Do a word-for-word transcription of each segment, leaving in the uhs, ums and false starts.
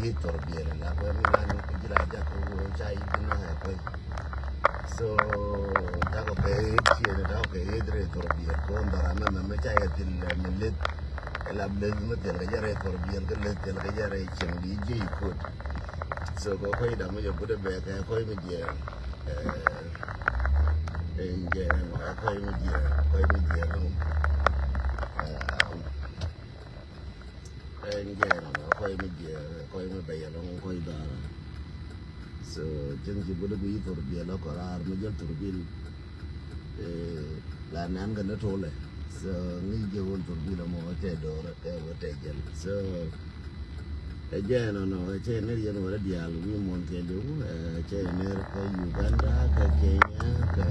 I̱ thor biɛl la kuɛ mi nan ku jila jak ku ca i̱ dina hɛ kuɛ. So takɔ kɛ i̱ ciɛ ni takɔ kɛ i̱ dre thor biɛl ko ndɔra mɛ mɛ mɛ ca yɛ thil mɛ leth. Ɛ la leth mɛ thil kɛ jɛ rɛ thor biɛl kɛ leth thil kɛ jɛ rɛ cieŋ di jiɛ i̱ kot. So kɔ kɔc dam mɛ jɛ gut ɛ bɛ kɛ kɔc mi jiɛ. Ɛn jɛ ɛn kɔc mi jiɛ kɔc mi jiɛ lɔŋ. Ɛn jɛ ɛn kɔc mi jiɛ kɔc mi bɛ yɛ lɔŋ kɔc da̱a̱r. So cieŋ ci gut ɛ bi thor biɛl lɔ kɔ raar mi jɛ thor biɛl. La nan kɛ ni tolɛ. So ŋi̱i̱c jɛ wun thor biɛl mɔ tɛ do̱r kɛ wä tɛ jɛl. So ɛ jɛ nɔnɔ ɛ cɛ ner yɛn wä rɛ diaal wi̱i̱ muɔ̱n kɛ liw. Ɛ cɛ ner kä Uganda kä Kenya kä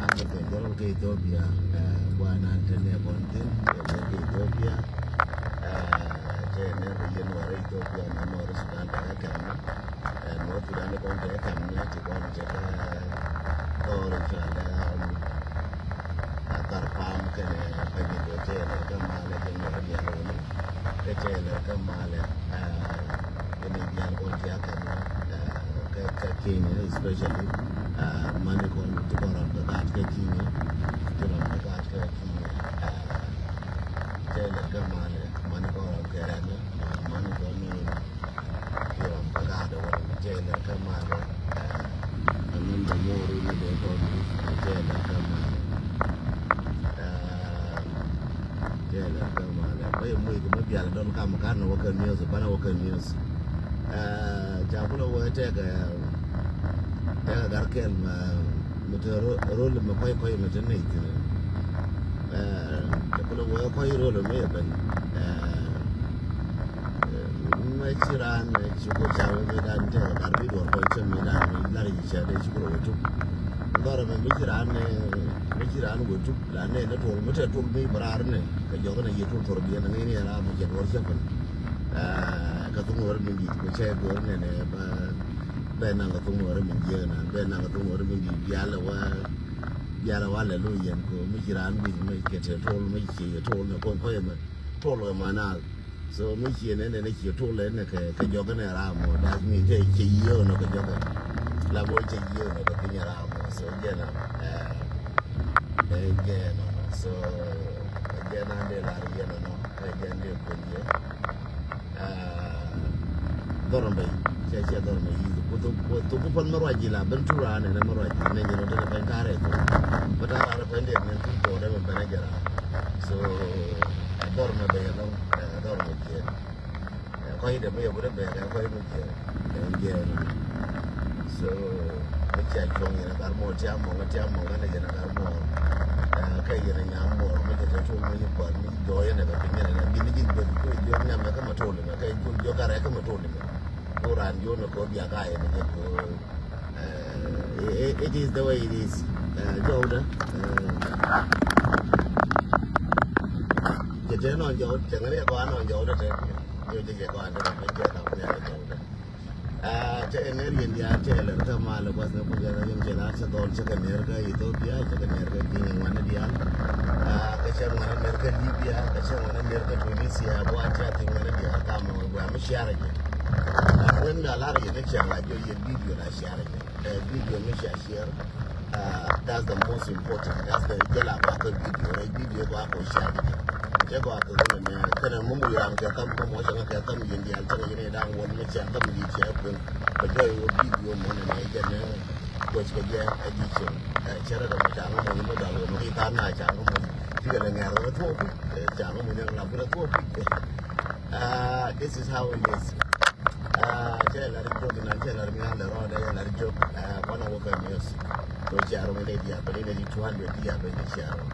Africa jɔl kä Ethiopia. Ɛ guanan te nɛ kɔn thin kɛ wä kä Ethiopia. Ɛ cɛ ner yɛn wä rɛ Ethiopia na mɔ rɛ Sudan ta kä kɛm. Ɛ mɔ Sudan kɔn te kɛm ni ti kɔn te kä kɔr in ca lɛ a thar pam kɛnɛ pɛnyɛ do cɛ lɛ kä malɛ jɛ mɛ dial wuni. Kä cɛ lɛ kä malɛ kɛnɛ dial kɔn tia kɛn kä kä Kenya especially. Mani kɔn ti kɔn ram kä gat kä Kenya. Ti ram kä gat kä Kenya. Cɛ lɛ kä malɛ mani kɔn ram kɛ rɛn mani kɔn ni Kiɛ ram kä gaat ɛ wä cɛ lɛ kä mal. Ɛn nɛn bɛ mo̱o̱r in dee tɔt cɛ lɛ kä mal. Cɛ lɛ kä mal bä yɛ moc kɛ mi bial dɔl kam kan wä kɛ news banɛ wä kɛ news. Ca kulɛ wä tɛkɛ tɛkɛ gar kɛl mɛ mi te rol mɛ kɔc kɔc mɛ te nɛy thin. Ca kulɛ wä kɔc rol mɛ yɛ ben. Mɛ ci raan ci ku ca wä mi dan te kar bi duɔr kɔc cä mi dan mi lar yi cɛ de ci ku rɔ wä tup. Dhɔr mɛ mi ci raan mi ci raan wä tup la ne ne tuɔl mi te tuɔl mi bɛ raar ne kɛ jɔk ne yi tuɔl thor biɛn ne ni raa mi cɛ duɔr cä pun. Kɛ thung wär mi dit ku cɛ duɔr ne ne bɛ bɛ naŋ kɛ thung wär mi jiɛ na bɛ naŋ kɛ thung wär mi dit bial wä bial wä lɛ lu yɛn ko mi ci raan bi mi kɛ te tuɔl mi ci tuɔl ne ko ko yɛ mɛ tuɔl kɛ ma na. So mi cie nɛ nɛ nɛ cie tol lɛ nɛ kɛ kɛ jɔk nɛ ram mɔ das mi cɛ cie yiëë nɔ kɛ jɔk. La bol cɛ yiëë nɔ kɛ piny ram mɔ so jɛ na ɛ jɛ nɔ so jɛ na de la yɛ nɔ nɔ kɛ jɛ de ko yɛ. Dhɔr mɛ cɛ cɛ dhɔr mɛ yi ku thuk ku pon mɛ ruac yi la ben tu ran nɛ mɛ ruac yi nɛ jɛ nɔ de pɛn tarɛ ko. Bɛ tarɛ pɛn de nɛ tu ko de mɛ bɛ nɛ jɛ ram. So dhɔr mɛ bɛ yɛ nɔ. Dhɔr mɛ jiɛn kɔc dɛ mi yɛ wut ɛ bɛɛk ɛ kɔc mi jiɛn ɛn jiɛn. So mi cia cuɔ̱ŋ yɛn ɛ kar muɔɔr tiam mɔŋ ɛ tiam mɔŋ ɛn ɛ yɛn ɛ kar muɔɔr. Kɛ yɛn ɛ nyam muɔɔr mi jɛ tɛ tuɔl mi nyi kuan mi jɔɔc ɛn ɛ kɛ piny ɛn ɛ bin ji̱ beth kui̱ jiɔk nyam ɛ kä ma tol ɛmɛ kɛ jiɔk jiɔk kar ɛ kä ma tol ɛmɛ. Ku raan jiɔk ni ko̱r biak a yɛn ɛ jɛ jiɔk. It is the way it is. Jɔwdä. Cɛ tɛ nɔn jɔwdä cɛ ŋäni jɛ kɔan nɔn jɔwdä tɛ. Jɛ jɛ kɔan tɛ nɔn jɛ kɔan nɔn jɔwdä. Cɛ ɛ ner yɛn diaal cɛ lɛr kä mal ɛ guath ni kucɛ rɔ yɛn cɛ la cɛ dhɔl cɛ kɛ ner kä Ethiopia cɛ kɛ ner kä Kenya ŋuan ni diaal. Kɛ cɛ ŋuan ni ner kä Libya kɛ cɛ ŋuan ni ner kä Tunisia bua cɛ thi ŋuan ni diaal kam ɛ guath mi ciarɛ jɛ. Wen mi a lar yɛn ni cɛ la jɔ yɛn video la ciarɛ jɛ. Video mi cia share. That's the most important. That's the jɛ la kɔakɛ video rɛ video kɔakɛ share. Cɛ kɔakɛ kɛ mɛ kɛnɛ mumbu yam kɛ kam mumbu cɛ kɛ kam yɛn dial cɛ yɛn dan won mi cia kam di cia kun. Kɛ jɛ wɔ video mɔ nɛ jɛ nɛ kɔc kɛ jɛ a di cɛ. Cɛ rɛ dɔmɔ ca ŋa mɔ ni mɛ dal wɔ mɛ ki ka na ca ŋa mɔ ni. Ti kɛ lɛ ŋɛr rɛ tuɔ kui̱. Ca ŋa mɔ ni la bi rɛ tuɔ kui̱. This is how it is. Cɛ lar jok inan cɛ lar mi an lɛ rɔɔdɛ yɛ lar jok. Kɔn a wä kɛ miös. Ko cia rɔ mi nɛ diaal bɛ ni nɛ di two hundred diaal bɛ ni cia rɔ.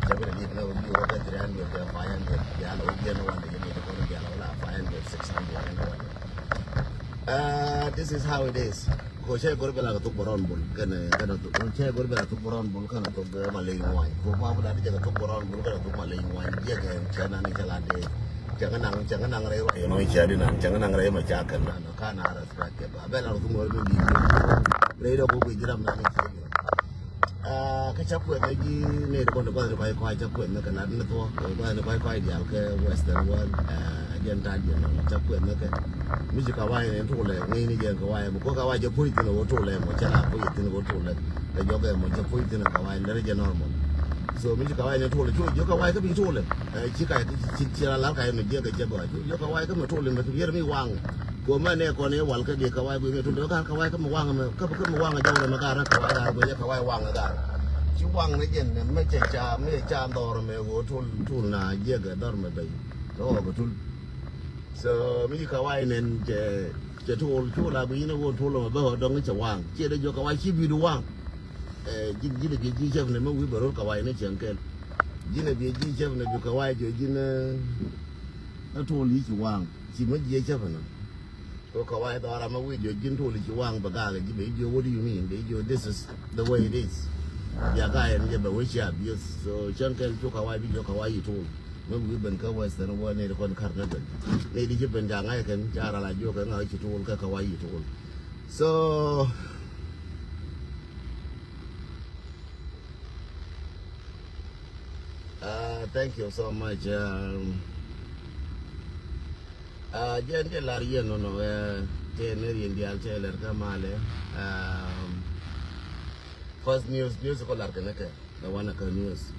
Cɛ bi nɛ di nɛ wä bi wä kɛ three hundred kɛ five hundred diaal wä biɛn wä nɛ yɛ ni kɔn diaal wä la five hundred six hundred ɛn wä nɛ. This is how it is. Ko cɛ gor bɛ la kɛ thuk bɛ rɔn bul kɛnɛ kɛnɛ thuk cɛ gor bɛ la thuk bɛ rɔn bul kɛnɛ thuk bɛ ma ley ŋuany. Ko pa bɛ la di jɛ kɛ thuk bɛ rɔn bul kɛnɛ thuk ma ley ŋuany. Jɛ kɛ cɛ na ni cɛ la di. Cɛ ŋa naŋ cɛ ŋa naŋ rɛy ruac. Yɛ nɔ cɛ di naŋ cɛ ŋa naŋ rɛy ma ca kɛn na. Ka na respect kɛ ba bɛ la thuk ŋuany mi di. Rɛy dɔ ko bɛ jiram na ni cɛ. Kä cä kuɛth ni ji̱ nɛy ti kɔn ti gua̱th ni kɔc kɔc cä kuɛth ni kɛ nat ni thuɔ̱k kɛ gua̱th ni kɔc kɔc diaal kɛ Western world. Ɛ jɛn ta̱a̱ jiɛn nɔmɔ cä kuɛth ni kɛ mi ci Kawai ni tulɛ ŋi̱i̱c ni jɛn Kawai mɔ kuäk Kawai jɛ puc thin ɣöö tulɛ mɔ cɛ la puc thin ɣöö tulɛ kɛ jɔkɛ mɔ cɛ puc thin Kawai lɛr jɛ normal. So mi ci Kawai ni tulɛ cu jiök Kawai kä bi tulɛ ci ka ci ci la lar ka ni jiök kɛ cɛ gɔc cu jiök Kawai kä mi tulɛ mi yɛr mi waŋ. Kuɔ mɛ nɛ kɔn i̱ wal kä diɛ Kawai gui̱ mɛ tun dee kar Kawai kä mi waŋ mɛ kä kä mi waŋ jɔw rɛ mɛ gar kä Kawai gar gui̱ jɛ Kawai waŋ gar. Ci waŋ ni jɛn mɛ cɛ ca mɛ ca dhɔr mɛ ɣöö tul tul na jiɛk dhɔr mɛ bɛy. Tɔ ɣɔk tul. So mi Kawai nɛn cɛ cɛ tul cu la gui̱ ni ɣöö tul mɛ bɛ ɣöö dɔŋ cɛ waŋ ciɛ dee jɔ Kawai ci bi̱i̱du waŋ. Ɛ ji̱n ji̱n biɛ ji̱ cɛp ni mɛ wi̱i̱ bɛ rot Kawai ni cɛn kɛl. Ji̱n biɛ ji̱ cɛp ni bi Kawai jɔ ji̱n ɛ tul yi ci waŋ. Ci mɛ jiɛ cä pä nɔ. Ko Kawai dhɔra mɛ wi̱i̱ jiɔ ji̱n tuli ci waŋ bɛ gaak ji̱ bɛ jiɔ what do you mean bɛ jiɔ this is the way it is. Bia ka yɛn jɛ bɛ wee ci abuse so cän kɛl cu Kawai bi jiɔ Kawai yi tul. Mɛ wi̱i̱ ben kä Western wä nɛy ti kɔn kar nä ben nɛy ti ci ben ca ŋa̱c kɛn ca ral a jiɔ kɛ ŋa̱c ci tul kä Kawai yi tul. So Uh, thank you so much. Um, uh, jɛn jɛ lar yɛn nɔnɔ tɛ ner yɛn dial tɛ ler kä malɛ. Um, first news news ko lar kɛ nɛ kɛ the one kä news.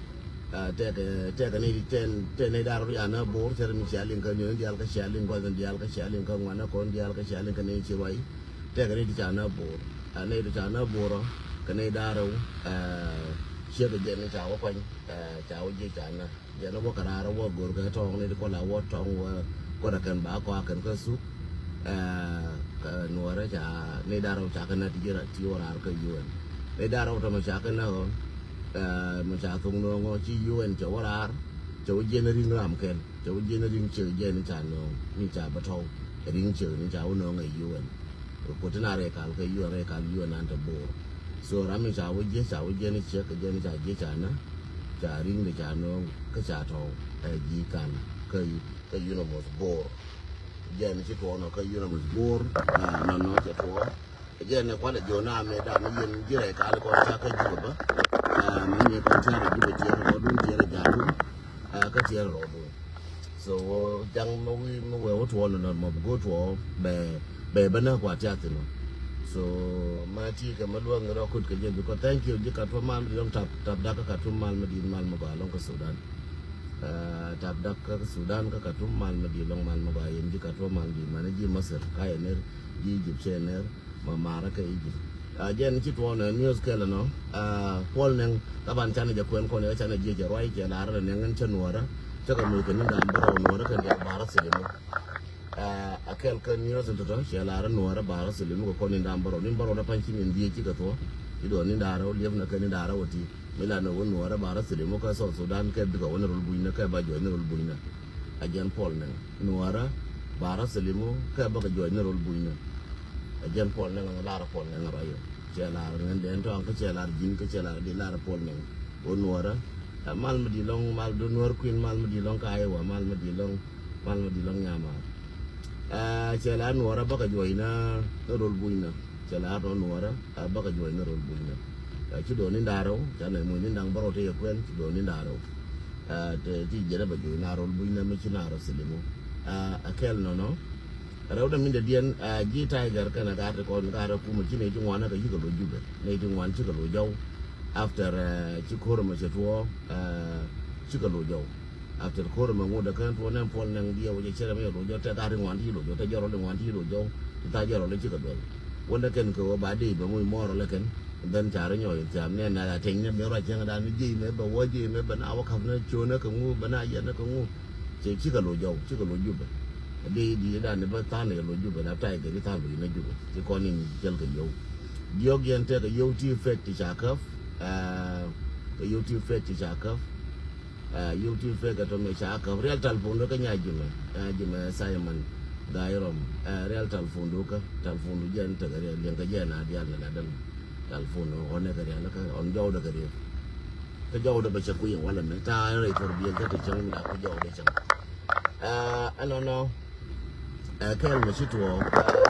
Uh, tɛ kɛ tɛ kɛ ni tɛ tɛ ni dar ya na bor tɛ mi shaling kä ni dial kä shaling ko dial kä shaling kä ŋwana ko dial kä shaling kä ni ci rwai. Tɛkɛ ni ti ca na bor a ni ti ca na bor ɔ kɛ ni da̱rɛ wä. Ciek jɛ ni ca wä kuany ca wä jiɛ ca na jɛ ni wä kɛ raar wä gor kɛ tɔŋ ni ti kɔla wä tɔŋ wä kɔdɛ kɛn ba kɔ a kɛn kä suk. Kɛ nuɔrɛ ca ni da̱rɛ wä ca kɛ na ti jiɛ ti wä raar kä yuɛn ni da̱rɛ wä tɔmɛ ca kɛ na ɔ mɛ ca thuk nuɔŋɔ ci yuɛn cɛ wä raar cɛ wä jiɛ ni ri̱ŋ ram kɛn. Cɛ wä jiɛn ri̱ŋ ciek jɛ ni ca nööŋ ni ca bä tɔw ri̱ŋ ciek ni ca wä nööŋ ɛ yuɛn. Kɛ kuoth tin a rɛy kal kɛ yuɛn rɛy kal yuɛn an te bo̱o̱r. So ram mi ca wä jiɛ ca wä jiɛn ciek kɛ jiɛn ca jiɛ ca nä ca ri̱ŋ de ca nööŋ kä ca tɔw ɛ ji̱ kan kä kä yunämuth bo̱o̱r. Jiɛn ci tuɔɔk nɔ kä yunämuth bo̱o̱r nɔnɔ cɛ tuɔɔk. Jɛ ni kualɛ jiɔ na mɛ da mi yɛn ji̱ rɛy kal kɔn ca kä ji̱ bä. Mi mi kɔn ca rɛ ji̱ bä tiɛɛr rɔ dun tiɛɛr rɛ ja̱ dun. Kä tiɛɛr rɔ dun. So jaŋ mi wi̱i̱ mi wee wä tuɔɔl nɔ mɔ bi go̱o̱ tuɔɔl bɛ bɛ bä nä kua tiath thin ɔ. So ma ti kɛ mi luäŋ rɔ kut kɛ jɛ bi kɔ thank you ji̱ ka tuɔ mal mi di lɔŋ tap tap dak kä ka tuɔ mal mi di mal mi gɔaa lɔŋ kä Sudan. Tap dak kä Sudan kä ka tuɔ mal mi di lɔŋ mal mi gɔaa yɛn ji̱ ka tuɔ mal di mani ji̱ Masir ka yɛ ner ji̱ Egypt cɛ ner. Ma marä kä Egypt. Jɛn ci tuɔɔk nɛ news kɛl ɛnɔ. Puɔl nɛŋ taban canɛ jɛ kuɛn kɔn ɛ canɛ jiɛ jɛ ruac cɛ lar ɛ nɛŋ ɛn cä nuɔrä. Cä kɛ muc kɛ ni dam bärɔw nuɔrä kɛn dial barä silimu. A kɛl kä news in tɔtɔ cɛ lar ɛ nuɔrä barä silimu kɛ kɔn ni dam bärɔw ni bärɔw dä pa̱ny ci min dhiec ci kɛ thuɔ. Ci duɔn ni darä wä liep nɛ kɛ ni darä wä ti. Mi la ni wä nuɔrä barä silimu kɛ South Sudan kɛ bikɛ wä ni rol bucnä kɛ ba juɔc ni rol bucnä. A jɛn puɔl nɛŋ nuɔrä barä silimu kɛ bä kɛ juɔc ni rol bucnä. A jɛn puɔl nɛŋ ni lar puɔl nɛŋ rɔyɔ cɛ lar ŋän dɛn tɔŋ kä cɛ lar ji̱n kä cɛ lar di lar puɔl nɛŋ wä nuɔrä. Mal mi di lɔŋ mal du nuɔr kuin mal mi di lɔŋ ka Iowa mal mi di lɔŋ mal mi di lɔŋ nyama. Cɛ lar nuɔrä bä kɛ juɔc ni rol bucnä. Cɛ la tɔ nuɔrä a bäkɛ juɔc ni rol bucnä. Ci do̱n ni da̱rɛw ca nɛ muc ni da̱ŋ bärɔw te yɛ kuɛn ci do̱n ni da̱rɛw. Ti jiɛn a bɛ juɔc na rol bucnä mi ci na rɔ silimu. A kɛl nɔnɔ rɛw dɛ min dɛ diɛn ji̱ Tiger kɛnɛ gaat ti kɔn gaat ti kumɛ ci nɛ ti ŋuan kɛ yikɛ loc Jubɛ nɛ ti ŋuan cikɛ loc jɔw. After ci ko̱r mɛ cɛ tuɔɔk cikɛ loc jɔw. After ko̱r mɛ ŋut ɛ kɛn tuɔɔk nɛn puɔl nɛŋ diɛw jɛ cɛrɛ mi yɛ loc jɔw tɛ gaat ti ŋuan ti loc jɔw tɛ jɔrɔ ti ŋuan ti loc jɔw. Ti tha̱a̱c jɛ rɔl ci kɛ duel. Wä lɛ kɛn kɛ wä ba dee bɛ muc mɔɔr lɛ kɛn. Bɛn ca rɔ nyɔɔc thiaam nɛn na la teny nɛ mi ruac cäŋ dan ni jiey mɛ bɛ wä jiey mɛ bɛ na wä ka̱p nɛ cuɔ̱n nɛ kɛ ŋu bɛ na yɛn nɛ kɛ ŋu. Ci ci kɛ loc jɔw ci kɛ loc Jubɛ. Dee di dan ni bä tha̱a̱n yɛ loc Jubɛ la tay kɛ di tha̱a̱n loc nɛ Jubɛ ci kɔn in jɛl kɛ yio̱w. Diɔ̱k yɛn tɛk kɛ yio̱w ti fek ti ca käp. Kɛ yio̱w ti fek ti ca käp. Yio̱w ti fek kɛ tɔmɛ ca käp rial talpon du kä nya jimɛ nya jimɛ Simon Gayrom. Rial talpon du kä talpon du jɛn tekɛ rial liɛŋ kä jɛn a dial ni la däl. Talpon du ɣɔn nɛ kɛ rial kä ɣɔn jɔw dɛ kɛ rial. Kä jɔw dɛ bɛ cɛ kui̱ walɛ mɛ ta rɛy thor biɛl kä te cäŋ mi la kä jɔw dɛ cäŋ. Ɛnɔnɔ kɛl mɛ ci tuɔɔk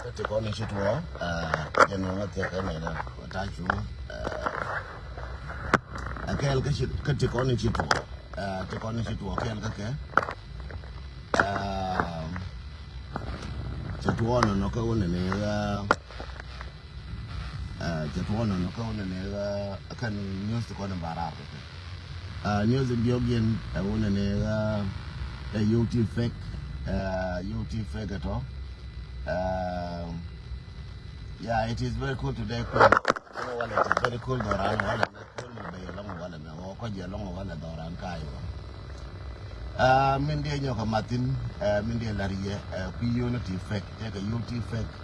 kä ti kɔn ci tuɔɔk. Jɛn ɣɔn ŋä thiɛk kɛ nɛy la ta cu. Kɛɛl kä ci, kä ti kɔn ci tuɔɔk. Ti kɔn ci tuɔɔk kɛɛl kä kɛ. Cɛ tuɔɔk nɔnɔ kä wunɛ ni ɣä. Cɛ tuɔɔk nɔnɔ kä wunɛ ni ɣä. Kɛn news ti kɔn in ba raar kɛ kɛ. News in diɔk yɛn ɛ wunɛ ni ɣä. Ɛ yio̱w ti fake. Yio̱w ti fake ɛ tɔ. Yeah, it is very cool today. Cool. Ɛn walɛ ti very cool dhɔran walɛ mɛ cool mɛ bɛy ɛlɔŋ walɛ mɛ wä kɔc ɛlɔŋ walɛ dhɔran ka yɔ. Min diɛ nyɔk a mathin, min diɛ lar yɛ, kui̱ yio̱w ni ti fake, tɛkɛ yio̱w ti fake.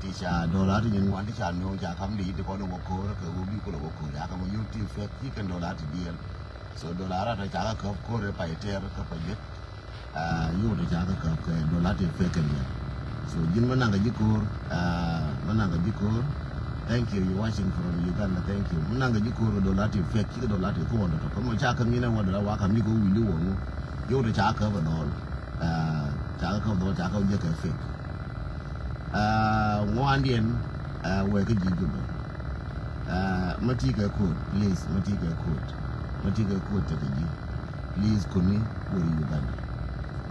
Ti ca dollar ti nyin wan ti ca nööŋ ca kam di ti kɔn wä ko̱r kɛ wä bi kulɛ wä ko̱r ya kam yio̱w ti fake ti kɛn dollar ti diɛl. So dollar a tɔ ca kä käp ko̱r ɛ pay tɛr kä pay yet. Yio̱w ti ca kä käp kɛ dollar ti fake kɛn yɛ. So ji̱n mi naŋ kɛ ji̱ ko̱r, mi naŋ kɛ ji̱ ko̱r. Thank you, you watching from Uganda, thank you. Mi naŋ kɛ ji̱ ko̱r kɛ dollar ti fake, ci kɛ dollar ti kä wä dɔ̱tɔ. Kä mɔ ca käp nyin ɛ wä dollar wa kam ni kɛ wi̱i̱ li wä ŋu. Yio̱w ti ca käp ɛ dhɔl. Ca kä käp dhɔl, ca kä jɛ kɛ fake. Ŋuandiɛn wɛ kä ji̱ Jubɛ. Mä ti kɛ ko̱r, please, mä ti kɛ ko̱r. Mä ti kɛ ko̱r tekɛ ji̱. Please kuni weri Uganda.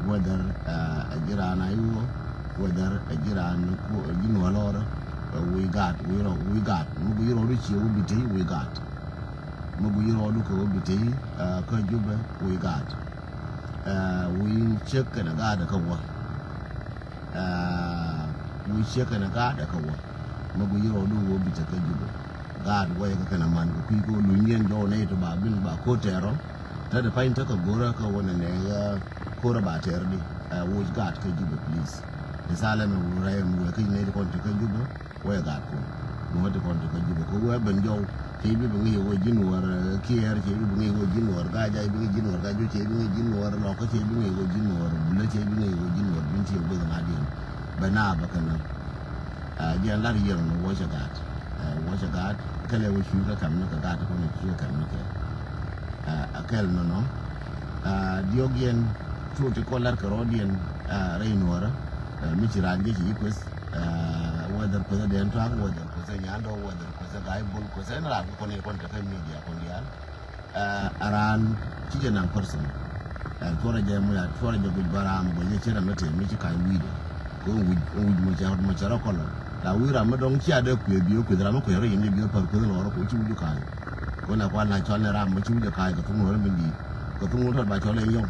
Whether ɛ ji̱ raan a iwuɔ, whether ɛ ji̱ raan ji̱ nuɔlɔrä, we got, we got. Muk ji̱ rɔɔdu cie wä bi tey, we got. Muk ji̱ rɔɔdu kɛ wä bi tey kä Jubɛ, we got. Wi̱i̱ ciek kɛnɛ gaat kä wä. Wi̱i̱ ciek kɛnɛ gaat kä wä. Mɛ gui̱c rɔɔdu wä bi cɛ kä Jubɛ. Gaat wä yɛ kä kɛnɛ man kɛ kui̱ kɛ wä luny yɛn jɔw nɛy ti ba bin ba ko̱r tɛɛrɔ. Te ti pany te kɛ go̱rä kä wä nɛ nɛ ko̱rä ba tɛɛr di. Wuc gaat kä Jubɛ please. Ti thalɛ mɛ wä rɛy mɛ wä kä nɛy ti kɔn ti kä Jubɛ. Wee gat kun. Nuɔ̱ɔ̱r ti kɔn ti kä Jubɛ kɛ wee ben jɔw. Cɛ ji̱ bi ŋi̱i̱c wee ji̱ Nuɔ̱ɔ̱r Kiɛɛr, cɛ ji̱ bi ŋi̱i̱c wee ji̱ Nuɔ̱ɔ̱r Gajac, bi ŋi̱i̱c ji̱ Nuɔ̱ɔ̱r Gajuɔc, cɛ ji̱ bi ŋi̱i̱c ji̱ Nuɔ̱ɔ̱r Lɔkä, cɛ ji̱ bi ŋi̱i̱c wee ji̱ Nuɔ̱ɔ̱r Bulɛ, cɛ ji̱ bi ŋi̱i̱c wee ji̱ Nuɔ̱ɔ̱r Bintiɛw gueth ŋa̱diɛn. Bɛ na bɛ kɛn na. Jiɛn lar yɛn nɔ wä cɛ gat. Wä cɛ gat kɛlɛ wä cuy kä kɛm ni kɛ gat kɔn cuy kɛ kɛm ni kɛ. Ɛ kɛl nɔnɔ. Diɔk yɛn cu ti kɔ lar kɛ rɔɔd yɛn rɛy Nuɔ̱ɔ̱rä. Mi ci raan jɛ ci ji̱ kueth. Whether kueth ɛ dɛn tua̱a̱ŋ, whether kueth ɛ nyandɔ, whether kueth ɛ ga̱a̱c bol, kueth ɛ ni raar kɛ kɔn i̱ kɔn tekɛ media kɔn diaal. Ɛ raan ci jɛ naŋ person. Ɛ cuɔrɛ jɛ mi a cuɔrɛ jɛ guic bä raam guic jɛ cɛ rɛ mi tëë mi ci ka̱ny wi̱i̱dɛ. Kɛ wi̱c wi̱c mɔ cɛ mɔ cɛ rɔ kɔlɔ. La wi̱i̱ ram mi dɔŋ cia dee kuëë biö kuëth ram mi kuëth rɔ yɛn jɛ biö pär kuëth lɔɔrɔ kɛ wä ci wi̱c ka̱ny. Kɛ wä la kuan la cɔl ni ram mi ci wi̱c ka̱ny kɛ thuŋ nuɔ̱ɔ̱rä mi di̱i̱t. Kɛ thuŋ nuɔ̱ɔ̱rä tɔt ba cɔl ɛ yɔŋ.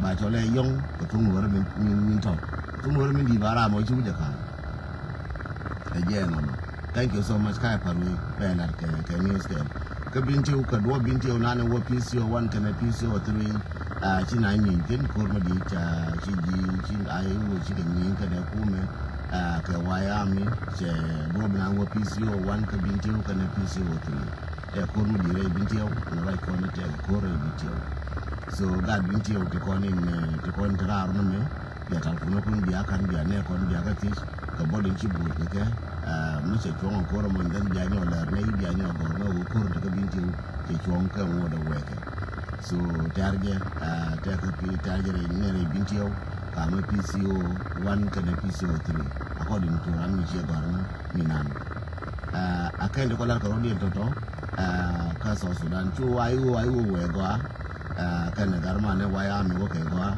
Ba cɔl ɛ yɔŋ kɛ thuŋ nuɔ̱ɔ̱rä min min tɔt. Kɛ thuŋ nuɔ̱ɔ̱rä min di̱i̱t ba ram mi ci wi̱c ka̱ny. Ɛ jɛ nɔnɔ. Thank you so much. Ka̱ ɛ pa̱r wee bɛ lat kɛ kɛ news kɛ. Kä Bintiw kɛ duɔ̱ɔ̱p Bintiw nanɛ wä P C O one kɛnɛ P C O three. Ci na nyieny thi̱n ko̱r mi di̱i̱t ca ci ji̱ ci a i̱ wä ci kɛ nyieny kɛnɛ kumɛ. Kɛ White Army cɛ duɔ̱ɔ̱p na wä P C O one kä Bintiw kɛnɛ P C O three. Ɛ ko̱r mi di̱i̱t rɛy Bintiw ni ruac kɔn ni tɛk ko̱r rɛy Bintiw. So gaat Bintiw ti kɔn in ti kɔn ti raar ni mɛ. Bia tal kun kun bia kan bia nɛ kɔn bia kä thiec kɛ bɔl in ci buut kɛ kɛ. Mi cɛ cuɔ̱ŋ a ko̱r mɔn dhɛn bia nyɔ lɛr nɛ i̱ bia nyɔ gɔr mɛ wä ko̱r tekɛ Bintiw cɛ cuɔ̱ŋ kɛ ŋuɔ̱t ɛ wɛɛkɛ. So tɛ̈r jɛ tɛ̈r kɛ pi tɛ̈r jɛ rɛy nɛ rɛy Bintiw kamɛ P C O one kɛnɛ P C O three. According to ram mi ciɛ gɔr mɛ mi nan. A kɛn ti kɔ lar kɛ rɔ̱diɛn tɔ̱tɔ̱ kä South Sudan cu a i̱ wä a i̱ wä wɛɛ gɔaa. Kɛn ɛ gar manɛ White Army wä kɛ gɔaa.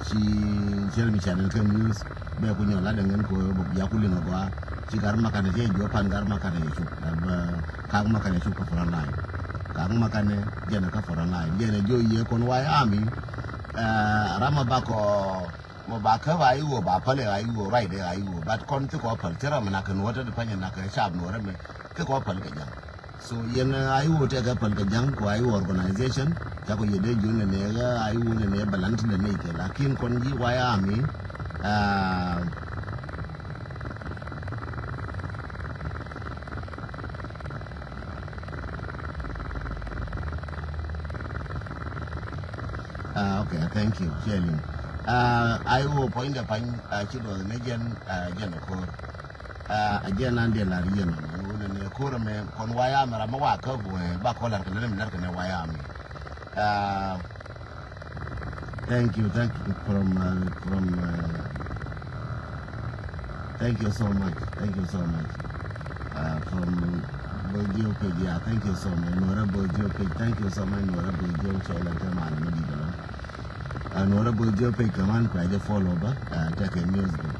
Ci cɛr mi canɛn kɛ news bɛ ku nyɔl ladɛ ŋɛn kɛ wä bɛ ku liŋ ɛ gɔaa. Ci gar makanɛ cɛ juɔp pan gar makanɛ cɛ cuk. Kak makanɛ cuk kɛ front line. Kak makanɛ jɛnɛ kä front line jɛnɛ jiɔ yiëë kɔn White Army. Ram a bakɔ mɔ ba käp a iwuɔ ba päl ɛ a iwuɔ ruacdɛ a iwuɔ but kɔn thikɔ päl cä ram nak kɛ nuɔ̱ɔ̱t ti panyɛ nak kɛ cap nuɔ̱ɔ̱t ɛmɛ thikɔ päl kɛ ja̱ŋ. So yɛn a iwuɔ tɛkɛ päl kɛ ja̱ŋ kɔ a iwuɔ organization cakɔ yɛ dee jiön nɛ nɛ a iwuɔ nɛ nɛ bɛ laŋ ti nɛ nɛ ikɛ lakin kɔn ji̱ White Army. Ah, okay, thank you. Cɛ liŋ. Ah, a iwuɔ puɔ̱nydɛ pany a ci duɔth ni jɛn jɛn ko̱r. Ah, a jɛn an diɛ lar yɛn wun ni ko̱r mɛ kɔn White Army ram mi wa kä buɛ ba kɔ lar kɛ lɛ ni mi lar kɛ ni White Army. Ah, thank you, thank you from uh, from uh, thank you so much, thank you so much. Uh, from Bol Jiök page, yeah, thank you so much. Nuɔrɛ Bol Jiök page, thank you so much. Nuɔrɛ Bol Jiök, cɔl ɛn te man mi di̱t ɛlɔ̱ŋ. Nuɔrɛ Bol Jiök page kɛ man kua jɛ follow bä, tekɛ news bä.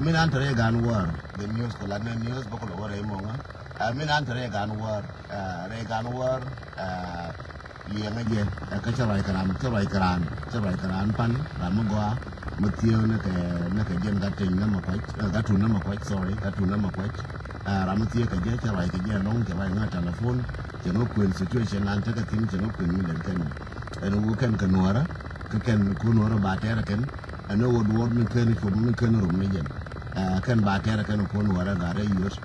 Min an te rɛy gan wäär, the news ku lat ni news bä ku lɛ wä rɛy mɔŋä. Min an te rɛy gan wäär, rɛy gan wäär, liɛŋä jɛ, kä cä ruac kɛ ran, cä ruac kɛ ran, cä ruac kɛ ran pan, ran mi gɔaa, mi thiee ni kɛ, ni kɛ jɛn Gateny ni ma kuac, Gatun ni ma kuac, sorry, Gatun ni ma kuac. Ram mi thiee kɛ jɛ, cä ruac kɛ jɛ ɛlɔ̱ŋ, cɛ ruac ŋä telephone, cɛ ŋä kuën situation nan tekɛ thi̱n, cɛ ŋä kuën mi lɛl kɛn. Ɛn wä kɛn kɛ nuɔrä, kä kɛn ku nuɔrä ba tɛɛrɛ kɛn, ɛn wä duɔr mi kɛn cup mi kɛn rum ni jɛn. Kɛn ba tɛɛrɛ kɛn ku nuɔrä gat rɛ yuɔt,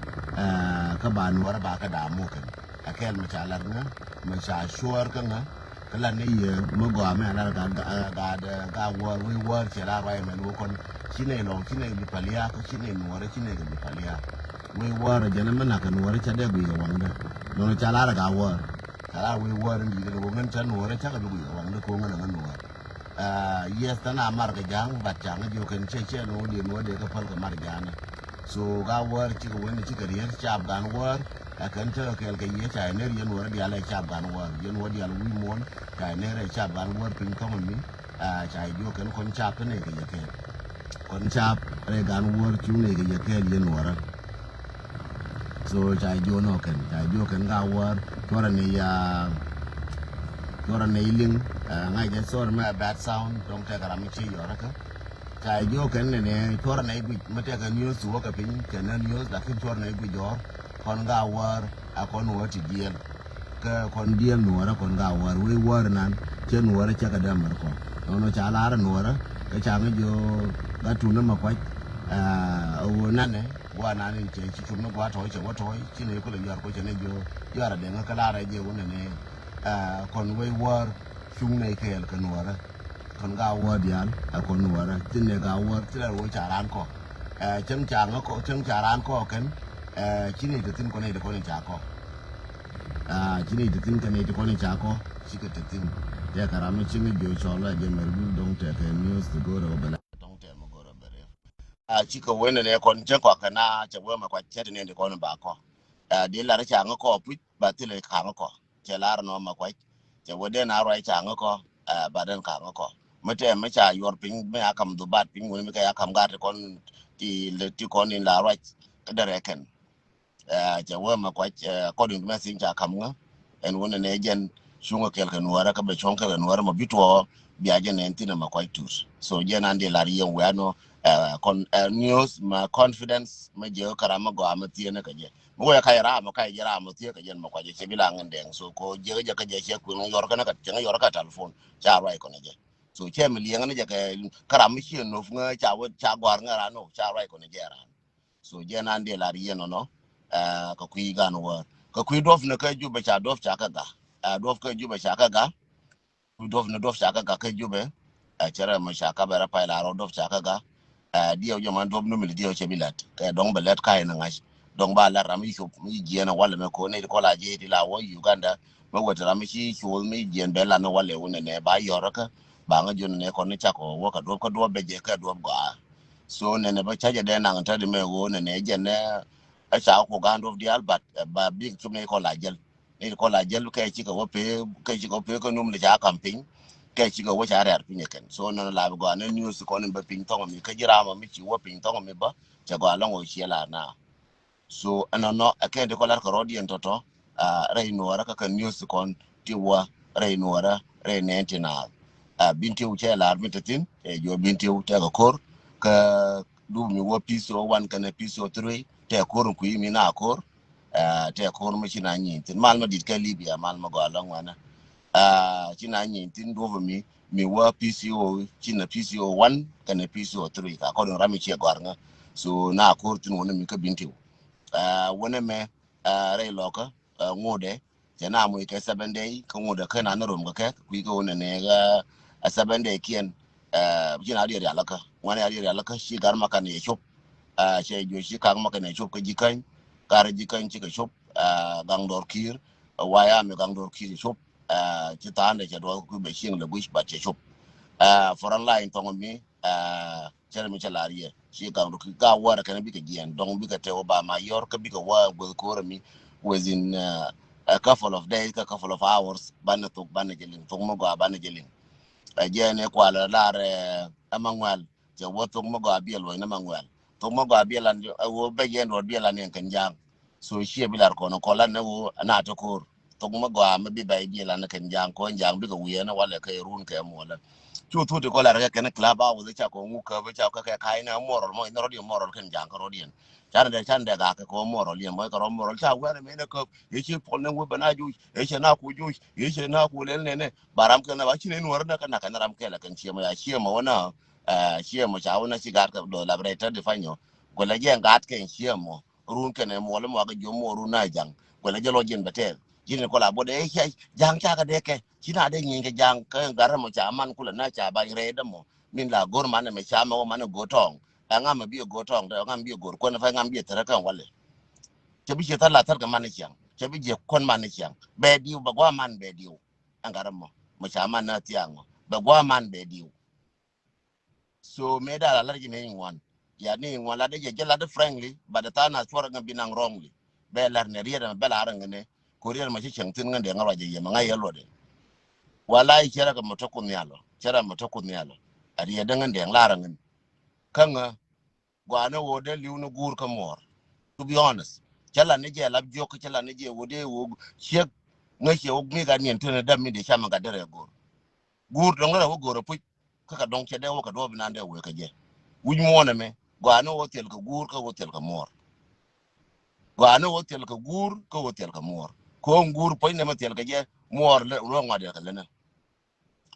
kä ba nuɔrä ba kɛ daam wä kɛn. Ɛ kɛl mi ca lat ŋä, mi ca cuɔɔr kä ŋä, kä lat ni yɛ mi gɔaa mi a lat gat, gat, gat wäär, wec wäär cɛ la ruac mɛn wä kɔn. Ci nɛ lɔŋ, ci nɛ bi paliak, ci nɛ nuɔrä, ci nɛ bi paliak. Wec wäär jɛn mi nak kɛ nuɔrä ca dee guic kɛ waŋdä. Nɔnɔ ca lar gat wäär. Ca lar wec wäär in di̱t in wä ŋän ca nuɔrä ca kɛ bi guic kɛ waŋdä ko̱ ŋän a ŋä nuɔrä. Yes, than a mar kɛ ja̱a̱ŋ, but ca ŋä jiök kɛn cɛ cɛ ni wä diɛ nuɔrä dee kɛ päl kɛ mar ja̱a̱ŋ. So gat wäär cikɛ wen cikɛ rier cap gan wäär. Ɛ kɛn tekɛ kɛɛl kɛ yie ca iner yɛn wä rɛ dial ɛ cap gan wäär, yɛn wä dial wi̱i̱ muɔ̱ɔ̱n ca iner ɛ cap gan wäär piny thɔmɔ mi. Ca jiök kɛn kɔn cap pi nɛy kɛ yɛ kɛɛl. Kɔn cap rɛy gan wäär cuŋ nɛy kɛ yɛ kɛɛl yɛn wä rɛ. So ca jiök nɔ kɛn, ca jiök kɛn gat wäär cuɔrɛ nɛy, cuɔrɛ nɛy liŋ. Ŋa̱c jɛ, sorry mɛ a bad sound, dɔ̱ŋ tɛkɛ ram mi ci yɔrä kä. Ca jiök kɛn nɛnɛ cuɔrɛ nɛy guic mi tɛkɛ news ti wä kɛ piny kɛn news, lakin cuɔrɛ nɛy guic jɔɔr. Kɔn gat wäär a kɔn wä ti diɛl. Kä kɔn diɛl nuɔrä kɔn gat wäär, wec wäär nan cɛ nuɔrä cɛ kɛ dee mɛr kɔn. Nɔnɔ ca lar nuɔrä kä ca ŋä jiök Gatun ni ma kuac. Ɛ wä nanɛ gua nan in cɛ ci cum ni gua tɔ̱ɔ̱c cɛ wä tɔ̱ɔ̱c ci nɛy kulɛ yɔr kuɔ cɛ nɛ jiök yɔr a dee ŋä kä lar ɛ jɛ wä nɛnɛ. Kɔn wec wäär cuŋ nɛy kɛɛl kɛ nuɔrä. Kɔn gat wäär diaal ɛ kɔn nuɔrä, thin nɛ gat wäär, thin nɛ gat wäär ca raan kɔ. Cäŋ ca ŋä kɔ, cäŋ ca raan kɔ kɛn. Ci nɛy te thin kɔn nɛy te kɔn in ca kɔ. Ci nɛy te thin kɛn nɛy te kɔn in ca kɔ, cikɛ te thin. Tɛ kɛ ram mi ci ŋä jiök cɔl a jɛ mɛr gul dɔ̱ŋ tɛ kɛ news ti go̱o̱rɛ wä bɛ la dɔ̱ŋ tɛ mi go̱o̱rɛ bɛ rɛ. Cikɛ wen nɛ kɔn cäŋ kɔ kɛ na cɛ wee mɛ kɔ cɛ te nɛy te kɔn in ba kɔ. Di lar ca ŋä kɔ puc ba thilɛ kaŋ kɔ. Cɛ lar nɔ ma kuac. Cɛ wä den a ruac ca ŋä kɔ, ba den kaŋ kɔ. Mi tɛm mi ca yuɔr piny mi a kam dhubat piny wun mi kɛ a kam gat ti kɔn ti, ti kɔn in la ruac. Kä derɛ kɛn. Cɛ wä ma kuac, according to mɛ thin ca kam ŋä. Ɛn wun nɛ jɛn cuŋ kɛ kɛl kɛ nuɔrä kä bɛ cuɔŋ kɛl kɛ nuɔrä ma bi tuɔ bia jɛ nɛn thin ma kuac tut. So jɛn an di lar yɛn wɛ anɔ, kɔn news ma confidence ma jɛ kä ram ma gɔaa ma thienɛ kɛ jɛ. Mi wee kac ram mi kac jɛ ram mi thiee kɛ jɛn mi kuac jɛ cɛ bi la ŋän dɛŋ. So ko jiɛk jɛ kä jɛ cɛ kui̱ ŋä yɔr kɛn kä cɛ ŋä yɔr kä telephone ca ruac kɔn jɛ. So cɛ mi liɛŋ ni jɛ kɛ kä ram mi ciɛ nop ŋä ca wä ca gɔar ŋä ran nop ca ruac kɔn jɛ ran. So jɛ nan dee lar yɛn nɔnɔ kɛ kui̱ gan wäär kɛ kui̱ duɔp ni kä Jubɛ ca duɔp ca kä ga. Duɔp kä Jubɛ ca kä ga. Kui̱ duɔ̱p ni duɔ̱p ca kä gak kä Jubɛ. Ɛ cɛ rɛ mɔ ca kä bɛ rɛ pay la rɔ duɔ̱p ca kä gak. Ɛ diɛw jɛ man duɔ̱p ni mi li diɛw cɛ bi lɛt kɛ dɔ̱ŋ bɛ lɛt ka̱y ni ŋa̱c dɔ̱ŋ ba lɛt ram mi cop mi jiɛn ɛ walɛ mɛ ko̱n ni ti kɔl a jiɛ ti la wä Uganda. Mɛ wet ram mi ci col mi jiɛn bɛ lan ni walɛ wun nɛ nɛ ba yɔr kä ba ŋä jun nɛ kɔn ni cak wä kä duɔ̱p kä duɔ̱p bɛ jɛ kä duɔ̱p gɔaa. So nɛ nɛ bä ca jɛ dee naŋ tä di mɛ wun nɛ nɛ jɛ nɛ ɛ ca ku gan duɔ̱p diaal bat ba bik cop ni kɔl a jɛl. Ni ti kɔn la jɛl kɛ cikɛ wä pee kɛ cikɛ wä pee kä num ni ca kam piny. Kɛ cikɛ wä ca rɛɛr piny ɛ kɛn so nɔnɔ la bi gɔaa ni news kɔn in bä piny thɔŋ mi kä ji̱ ram mi ci wä piny thɔŋ mi bä cɛ gɔaa lɔŋ wä ciɛ la na. So ɛnɔnɔ ɛ kɛn ti kɔn lar kɛ rɔɔd yɛn tɔtɔ. Rɛy nuɔrä kä kɛ news kɔn ti wä rɛy nuɔrä rɛy nɛn ti naath. Bin ti wä cɛ lar mi te thin ɛ juɔ bin ti wä tɛ kɛ kor kä dup mi wä P C O one kɛnɛ P C O three tɛ kor in kui̱ mi na kor. Tɛ ko̱r mi ci na nyin thin mal ma dit kɛ Libya mal ma gɔaa lɔŋ wanɛ. Ci na nyin thin duɔp mi mi wä P C O ci na P C O one kɛnɛ P C O three ka kɔdɔn ram mi ciɛ gɔar ŋä. So na ko̱r thin wänɛ mi kä bin tiw. Wänɛ mɛ rɛy lɔkä ŋodɛ cɛ na muc kɛ seven day kä ŋodɛ kä na ni rom kɛ kɛ kui̱ kä wänɛ nɛ ɣä a seven day kiɛn. Ci na diɛ rial kä ŋuan ya diɛ rial kä ci gar ma kan yɛ cop. Cɛ juɔc ci kak ma kan yɛ cop kä jikäny. Kar jikäny cikɛ cop. Gaŋ dɔr ki̱i̱r waya mi gaŋ dɔr ki̱i̱r cɛ cop. Ci tha̱a̱ndɛ cɛ duɔth kui̱ bɛ cieŋ lɛ guic bat cɛ cop. Front line thɔŋ mi cɛ rɛ mi cɛ lar yɛ ci gaŋ dɔr ki̱i̱r ga wärɛ kɛn bikɛ jiɛn dɔŋ bikɛ tɛw ba ma yɔr kä bikɛ wä gueth ko̱rɛ mi. within, uh, a couple of days, a couple of hours, banɛ thok, banɛ jɛ liŋ, thok mi gɔaa banɛ jɛ liŋ. Ɛ jɛ ni kual lar, eh, Emanuel, cɛ wä thok mi gɔaa biɛl wä ni Emanuel. Thok mi gɔaa biɛl an, ɛ wä bɛ yɛn ruɔt biɛl an yɛn kɛn jaŋ. So ciɛ bi lar kɔn kɔl an ni wä na te ko̱r. Thok mi gɔaa mi bi bɛ biɛl an kɛn jaŋ, kɔn jaŋ bikɛ wiɛ ni walɛ kɛ run kɛ muɔlɛ. Cu thut ti kɔl ar kɛ kɛn club house ca kɔn ŋu käp ca kɛ kɛ ka̱y ni moral mɔ in rɔdiɛn moral kɛn jaŋ kä rɔdiɛn. Canɛ dɛ, canɛ dɛ gakɛ kɛ moral yɛn mɔ kɛ rɔ moral ca wɛn mɛ ni käp. Yɛ ci pɔl ni wä bɛ na juc, yɛ cɛ na ku juc, yɛ cɛ na ku lɛl nɛnɛ. Ba ram kɛn na ba ci ni nuɔr na kɛ na kɛn ram kɛlɛ kɛn ciɛ mɔ ya ciɛ mɔ wä na, eh, ciɛ mɔ ca wä na ci gat kɛ dɔ lab rɛy tɛ di panyɔ. Gɔlɛ jɛ gat kɛn ciɛ mɔ. Run kɛn ɛ muɔl mɔ kɛ jom mɔ run na jaŋ. Gɔlɛ jɛ lɔ jiɛn bɛ tɛl. Jiɛn kɔla bɔ dɛ, eh, cɛ jaŋ ca kɛ dɛ kɛ. Ci na dɛ nyin kɛ jaŋ kɛ gat mɔ ca man kulɛ na ca ba rɛy dɛ mɔ. Min la go̱r man mɛ ca mɛ wä man go̱ tɔŋ. Ɛ ŋa mɛ bi go̱ tɔŋ dɛ, ɛ ŋa mɛ bi go̱r kuɛn fɛ, ŋa mɛ bi thɛrɛ kɛn walɛ. Cɛ bi ciɛ thar la thar kɛ man ni ciaŋ. Cɛ bi jiɛ kuɛn man ni ciaŋ. Bɛ diw, bɛ gua man bɛ diw. Ɛn gat mɔ. Mɔ ca man na thiaŋ mɔ. Bɛ gua man bɛ diw. So mëë dal a lar ji̱ ni ŋuan. Ya ni ŋuan la dee jɛ jɛ la dee frankly, but the time a cuɔr ŋa bi naŋ wrongly. Bɛ lar ni riɛt ɛmɛ bɛ lar ŋa ni. Ko riɛt ɛmɛ ci cieŋ thin ŋa dee ŋa ruac jɛ yɛ mɛ ŋa yɛ luɔt dee. Wala i̱ cɛ rɛ kɛ mɛ tɔ kun nhial ɔ. Cɛ rɛ mɛ tɔ kun nhial ɔ. A riɛt dee ŋa dee ŋa lar ŋa ni. Kä ŋa gɔaa ni ɣöö dee li̱w ni guur kä muɔɔr. To be honest. Cä la ni jɛ lap jiök, cä la ni jɛ ɣöö dee ɣöö ciek ŋäc cɛ ɣöö mi gat niɛn tënɛ däm mi dee cam mi gat derɛ go̱o̱r. Guur dɔ̱ŋ rɛ wä go̱o̱r apuc. Kä kɛ dɔ̱ŋ cɛ dee wä kɛ duɔ̱ɔ̱p inan dee wee kɛ jɛ. Wi̱c muɔ̱ɔ̱n ɛmɛ gɔaa ni ɣöö thil kɛ guur kä ɣöö thil kɛ muɔɔr. Gɔaa ni ɣöö thil kɛ guur kä ɣöö thil kɛ muɔɔr. Ko̱o̱ŋ guur puɔ̱ny nɛmɛ thil kɛ jɛ muɔɔr lɛ ruɔ̱ɔ̱ŋ ŋɔat yɛ kɛ länä.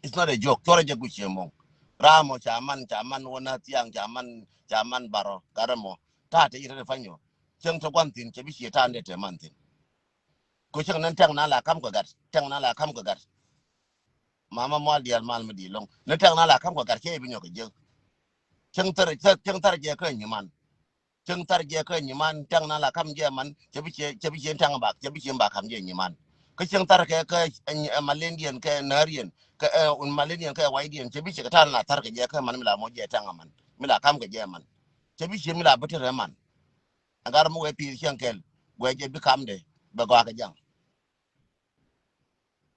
It's not a joke. Cuɔrɛ jɛ guic ciɛ mɔŋ. Ram mɔ ca man, ca man wä na thiaŋ, ca man, ca man barɔ, gat mɔ. Ta̱a̱ te yi te te panyɔ. Cäŋ te gua̱n thi̱n, cɛ bi ciɛ ta̱a̱n dee te man thi̱n. Ko cäŋ nɛn tɛŋ na la kam kɛ gat, tɛŋ na la kam kɛ gat. Mama mual diaal mal mi di lɔŋ. Ni tɛŋ na la kam kɛ gat, cɛ bi nyɔk kɛ jiäk. Cäŋ thar, cäŋ thar jɛ kä nyiman. Cieŋ thar jɛ kä nyiman, tɛŋ na la kam jɛ man, cɛ bi ciɛ, cɛ bi ciɛ tɛŋ bak, cɛ bi ciɛ bak kam jɛ nyiman. Kä cieŋ thar kɛ, kɛ, ɛ, ɛ, malendiɛn, kɛ nääriɛn, kɛ, ɛ, un malendiɛn, kɛ waydiɛn, cɛ bi ciɛ kɛ ta̱a̱n la thar kɛ jɛ kä man, mi la mɔ jɛ tɛŋ man, mi la kam kɛ jɛ man. Cɛ bi ciɛ mi la bi te rɛ man. Ɛn gat mɔ wee pi̱i̱th cieŋ kɛl, guɛ jɛ bi kamdɛ, bɛ gɔaa kɛ jaŋ.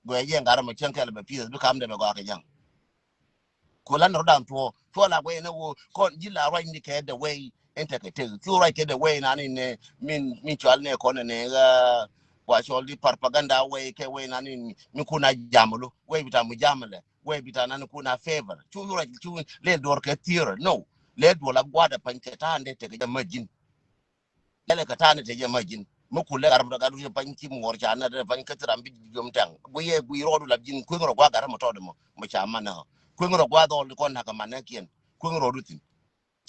Guɛ yɛn gat mɔ cieŋ kɛl bɛ pi̱i̱th bi kamdɛ bɛ gɔaa kɛ jaŋ. Ku lan rɔ dan thuɔ, thuɔ la guɛ yɛn ɛ wo, kɔn ji̱ la ruac ni kɛ dɛ wɛy, ɛn tekɛ tek. Cu ruac kɛ dɛ wɛy nani nɛ, min, min cual nɛ kɔn nɛ, ɛ, gua cual di propaganda wɛy kɛ wɛy nani, min kun a jamulu, wɛy bi ta mu jamulɛ, wɛy bi ta nani kun a favor. Cu ruac, cu lɛ duɔr kɛ theory, no. Lɛ duɔr la guadɛ pany kɛ ta̱a̱n dɛ tekɛ jɛ ma ji̱n. Lɛlɛ kɛ ta̱a̱ni te jɛ ma ji̱n. Mi kulɛ gat rɔ gat wi̱i̱ pany ci muɔɔr ca nɛ rɛ pany kä thil ram bi jiom tɛŋ. Gui yɛ gui rɔɔdu la ji̱n kueŋ rɔ gua gat rɛ mɔ tɔɔdɛ mɔ, mɔ ca man nɛ ɣä. Kueŋ rɔ gua dhɔl kɔn nakä man nɛ kiɛn. Kueŋ rɔɔdu thi̱n.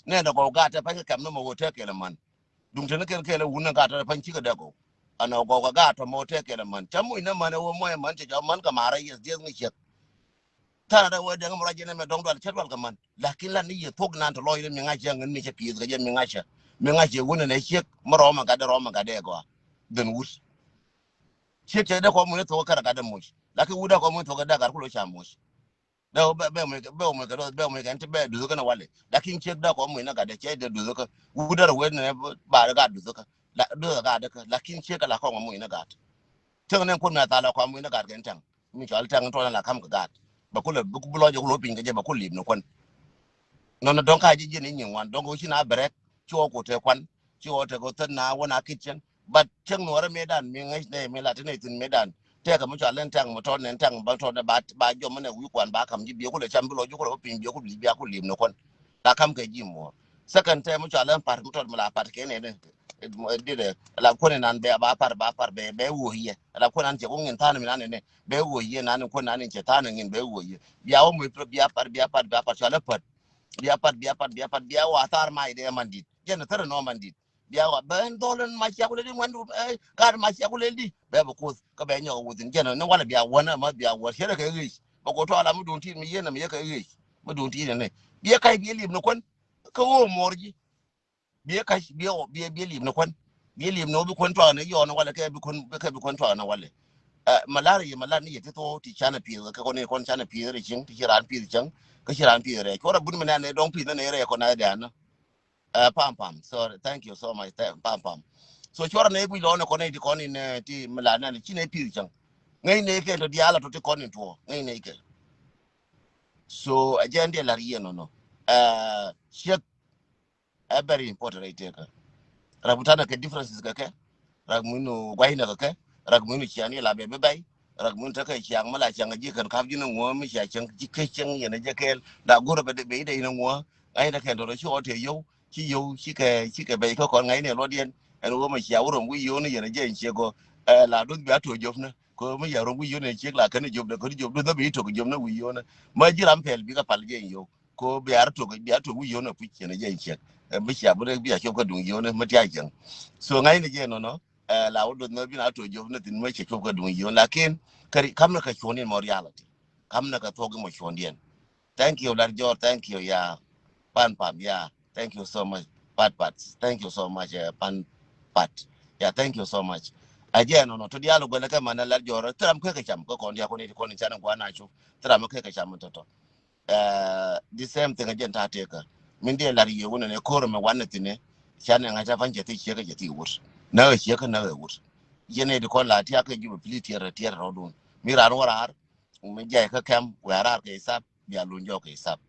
Nɛ nɛ gɔw gat tɛ pany kä kɛm ni mɔ wä tɛ kɛlɛ man. Duŋ te ni kɛl kɛlɛ wun ni gat tɛ pany cikɛ dɛ gɔw. Anɛ gɔw kɛ gat tɔ mɔ wä tɛ kɛlɛ man. Ca muc nɛ man ɛ wä mɔ ɛ man cɛ ca man kɛ marɛ yɛ dhieth ŋi̱ ciɛk. Tha̱a̱ŋ rɛw wee dɛŋ mi ruac jɛn ɛmɛ dɔ̱ŋ dual cä dual kɛ man. Lakin lan ni yɛ thuɔ̱k nan tɔ lɔc rɛ mi ŋa̱c cɛ ŋän mi cɛ pi̱i̱th kɛ jɛ mi ŋa̱c cɛ. Mi ŋa̱c cɛ wun ɛnɛ ciek mi rɔmɛ gatdɛ rɔmɛ gatdɛ gɔaa. Dhɛn wut. Ciek cɛ dee kɔ muc ni thuɔ̱k kärɛ gatdɛ muc. Lakin wut dee kɔ muc ni thuɔ̱k kɛ dee gat kulɔ ca muc. Bɛ bɛ bɛ muc kɛ bɛ muc kɛ dɔth bɛ muc kɛ ɛn ti bɛ duth kɛn walɛ. Lakin ciek dee kɔ muc ni gatdɛ cɛ dee duth kä. Wut dee rɛ wee ni ba gat duth kä. Duth gat kä. Lakin ciek kɛ la kɔŋ muc ni gat. Cieŋ ni kun mɛ thalɛ kɔ muc ni gat kɛ ɛn tɛŋ. Mi cɔal tɛŋ tɔn la kam kɛ gaat. Bɛ kulɛ bi lɔc kulɛ piny kɛ jɛ bɛ kulɛ lip ni kuän. Nɔnɔ dɔŋ ka ji̱ ji̱ ni nyiŋ wan dɔŋ kɛ wä ci na bɛrɛk ci wä ku te kuan ci wä te kɛ thät na wä na kitchen. But cäŋ nuɔrɛ mëëdan mi ŋäc nɛ mi la ti nɛ thi̱n mëëdan. Tɛkɛ mi cɔal lɛn tɛŋ mi tɔn nɛn tɛŋ ba tɔn ba ba jɔm mi nɛ wi̱i̱ kuan ba kam ji̱ biɛ kulɛ cam bi lɔc kulɛ wä piny biɛ kulɛ lip biɛ kulɛ lip ni kuän. La kam kɛ ji̱ muɔr. Second tɛ mi cɔal lɛn pat mi tɔn mi la pat kɛ nɛ nɛ. Dit ɛ la kuän inan bɛ ba par ba par bɛ bɛ wo yɛ la kuän an cɛ ko ŋin than mi nan nɛ bɛ wo yɛ nan kuän nan cɛ than ŋin bɛ wo yɛ bia wo mi bia par bia par bia par cɔal ɛ pat bia pat bia pat bia pat bia wa thar ma ide man dit jɛn thar nɔ man dit bia wa bɛ en dol en ma cia kule di ŋuan du ɛ gar ma cia kule di bɛ bɛ kuth ka bɛ nyɔ wuthin jɛn ne wala bia wan ma bia wa cɛ kɛ ɣic bɛ ko tɔ la mi dun tit mi yɛn mi yɛ kɛ ɣic mi dun tit ne bia kai bia lim ne kuän ka wo mor ji. Biɛ kac biɛ ɔ biɛ biɛ li̱em ni kuän. Biɛ li̱em ni ɔ bi kuän tuak ni yɔɔn walɛ kɛ bi kuän kɛ bi kuän tuak ni walɛ. Ɛ, malaria malar ni yɛ ti thok ti canɛ pi̱i̱th kɛ kɔn ni kɔn canɛ pi̱i̱th rɛ cieŋ ti ci raan pi̱i̱th cäŋ kä ci raan pi̱i̱th rɛ cuɔrɛ bun mi nɛ ni dɔŋ pi̱i̱th ni rɛ kɔn a dɛn. Ɛ, pam pam, sorry, thank you so much. Pam pam. So cuɔrɛ nɛ guic lɔnɛ kɔn nɛ ti kɔn in, eh, ti mi la nɛ ci nɛ pi̱i̱r cäŋ. Ŋäc nɛ kɛ tɔ diaal a tɔ ti kɔn in tuɔ. Ŋäc nɛ kɛ. So a jɛ ɛn diɛ lar yɛ nɔnɔ. Eh, ciek ɛ very important rɛy tëkä. Rak mi tanɛ kɛ differences kɛ kɛ. Rak mi nu gua̱cnɛ kɛ kɛ. Rak mi nu ciaŋ ni la bɛ bɛ bɛy. Rak mi nu tekɛ ciaŋ mi la ciaŋ ji̱ kɛn kap ji̱ ni ŋuɔ mi cia ciaŋ ji̱ kɛ ciaŋ yɛn a jɛ kɛɛl. La go̱rɛ bɛ dee bɛ idɛ in a ŋuɔ. Ŋa̱cnɛ kɛn tɔrɔ ci ɣɔt tɛ yio̱w. Ci yio̱w ci kɛ, ci kɛ bɛy kä kɔn ŋa̱cnɛ luɔt yɛn. Ɛn ɣöö mi cia wä rɔm wi̱i̱ yio̱w ni yɛn a jɛ in ciek gɔ. Ɛ la duth bia tuɔ jop ni. Kɛ ɣöö mi cia rɔm wi̱i̱ yio̱w ni ciek la kɛn jop dɛ kɛn jop duth bɛ itok jop ni wi̱i̱ yio̱w ni. Ma ji̱ ram pɛl bikɛ pal jɛ in yio̱w. Ko bia rɔ tok, bia tok wi̱i̱ yio̱w ni puc cɛn jɛ in ciek. Ɛ, mi cia bi rɛ bia cop kä duŋ yio̱w ni mi tia cɛn. So ŋa̱cnɛ jɛ nɔnɔ, ɛ, la wä duth ni bi na tok jop ni thin mi cia cop kä duŋ yio̱w. Lakin kɛ ri kam ni kɛ cuɔ̱n in mɔ reality. Kam ni kɛ thuɔk in mɔ cuɔ̱n diɛn. Thank you, Lat Jɔr. Thank you, ya. Pan Pam, ya. Thank you so much. Pat Pat. Thank you so much, eh, Pan Pat. Ya, thank you so much. A jɛ nɔnɔ, to dial guɛlɛ kɛ manɛ Lat Jɔr. Thil ram kɛ kɛ cam, kɛ kɔn dia kɔn iti kɔn in canɛ guana cu. Thil ram kɛ kɛ cam tɔtɔ. Eh, the same thing a jɛn ta tëkä. Min diɛ lar yɛ wunɛ nɛ ko̱r mɛ wanɛ thinɛ. Canɛ ŋa̱c ta pan cɛ thi ciek kɛ cɛ thi wur. Nä kɛ ciek kɛ nä kɛ wur. Yɛn ɛ di kɔn la tiak kɛ Jubɛ pili tiɛr tiɛr rɔdun. Mi ran wä raar. Mi jay kä kɛm wɛ raar kɛ isap. Bia luny jɔk kɛ isap.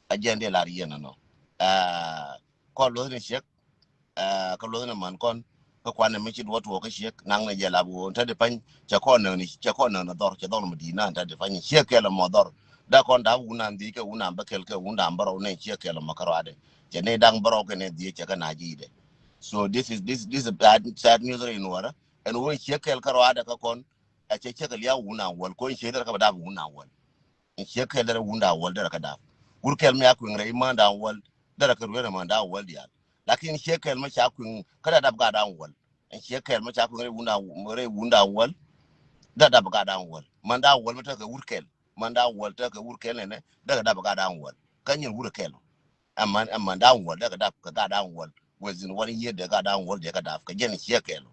A jɛn dee lar yɛn nɔ. Aa, kɔn luɔth ni ciek. Aa, kä luɔth ni man kɔn. Kä kuan ni mi ci duɔt tuɔk kä ciek. Naŋ ni jɛ lap ɣöö ntä di pany. Cɛ kɔn näk ni, cɛ kɔn näk ni dhɔr, cɛ dhɔr mi di̱i̱t na ntä di pany. Ciek kɛl mɔ dhɔr. Da kɔn dap wun an dhiec kɛ wun an bä kɛl kɛ wun an bä rɔw ni ciek kɛl mɔ kä ruadɛ. Cɛ ni daŋ bä rɔw kɛ ni dhiec cɛ kɛ na ji̱ dɛ. So this is, this, this is bad, sad news rɛy nuɔrä. Ɛn ɣöö ciek kɛl kä ruadɛ kä kɔn. Ɛ cɛ ciek kɛ liaw wun an wäl. Kɔn ciek dɛ rɛ kä bä dap wun an wäl. Ɛn ciek kɛl derɛ wun dan wäl derɛ kɛ dap. Wur kɛl mi a kuiŋ rɛy män dan wäl derɛ kɛ ruer män dan wäl diaal. Lakin ciek kɛl mi ca kuiŋ kä dap dap gat dan wäl. Ɛn ciek kɛl mi ca kuiŋ rɛy wun dan, rɛy wun dan wäl derɛ dap gat dan wäl. Män dan wäl mi tekɛ wur kɛl. Män dan wäl tekɛ wur kɛl nɛnɛ derɛ dap gat dan wäl. Kä nyin wur kɛl. Ɛmɛn, ɛmɛn dan wäl derɛ kɛ dap kɛ gat dan wäl. Within one year dee gat dan wäl dee kɛ dap kɛ jɛn ciek kɛl.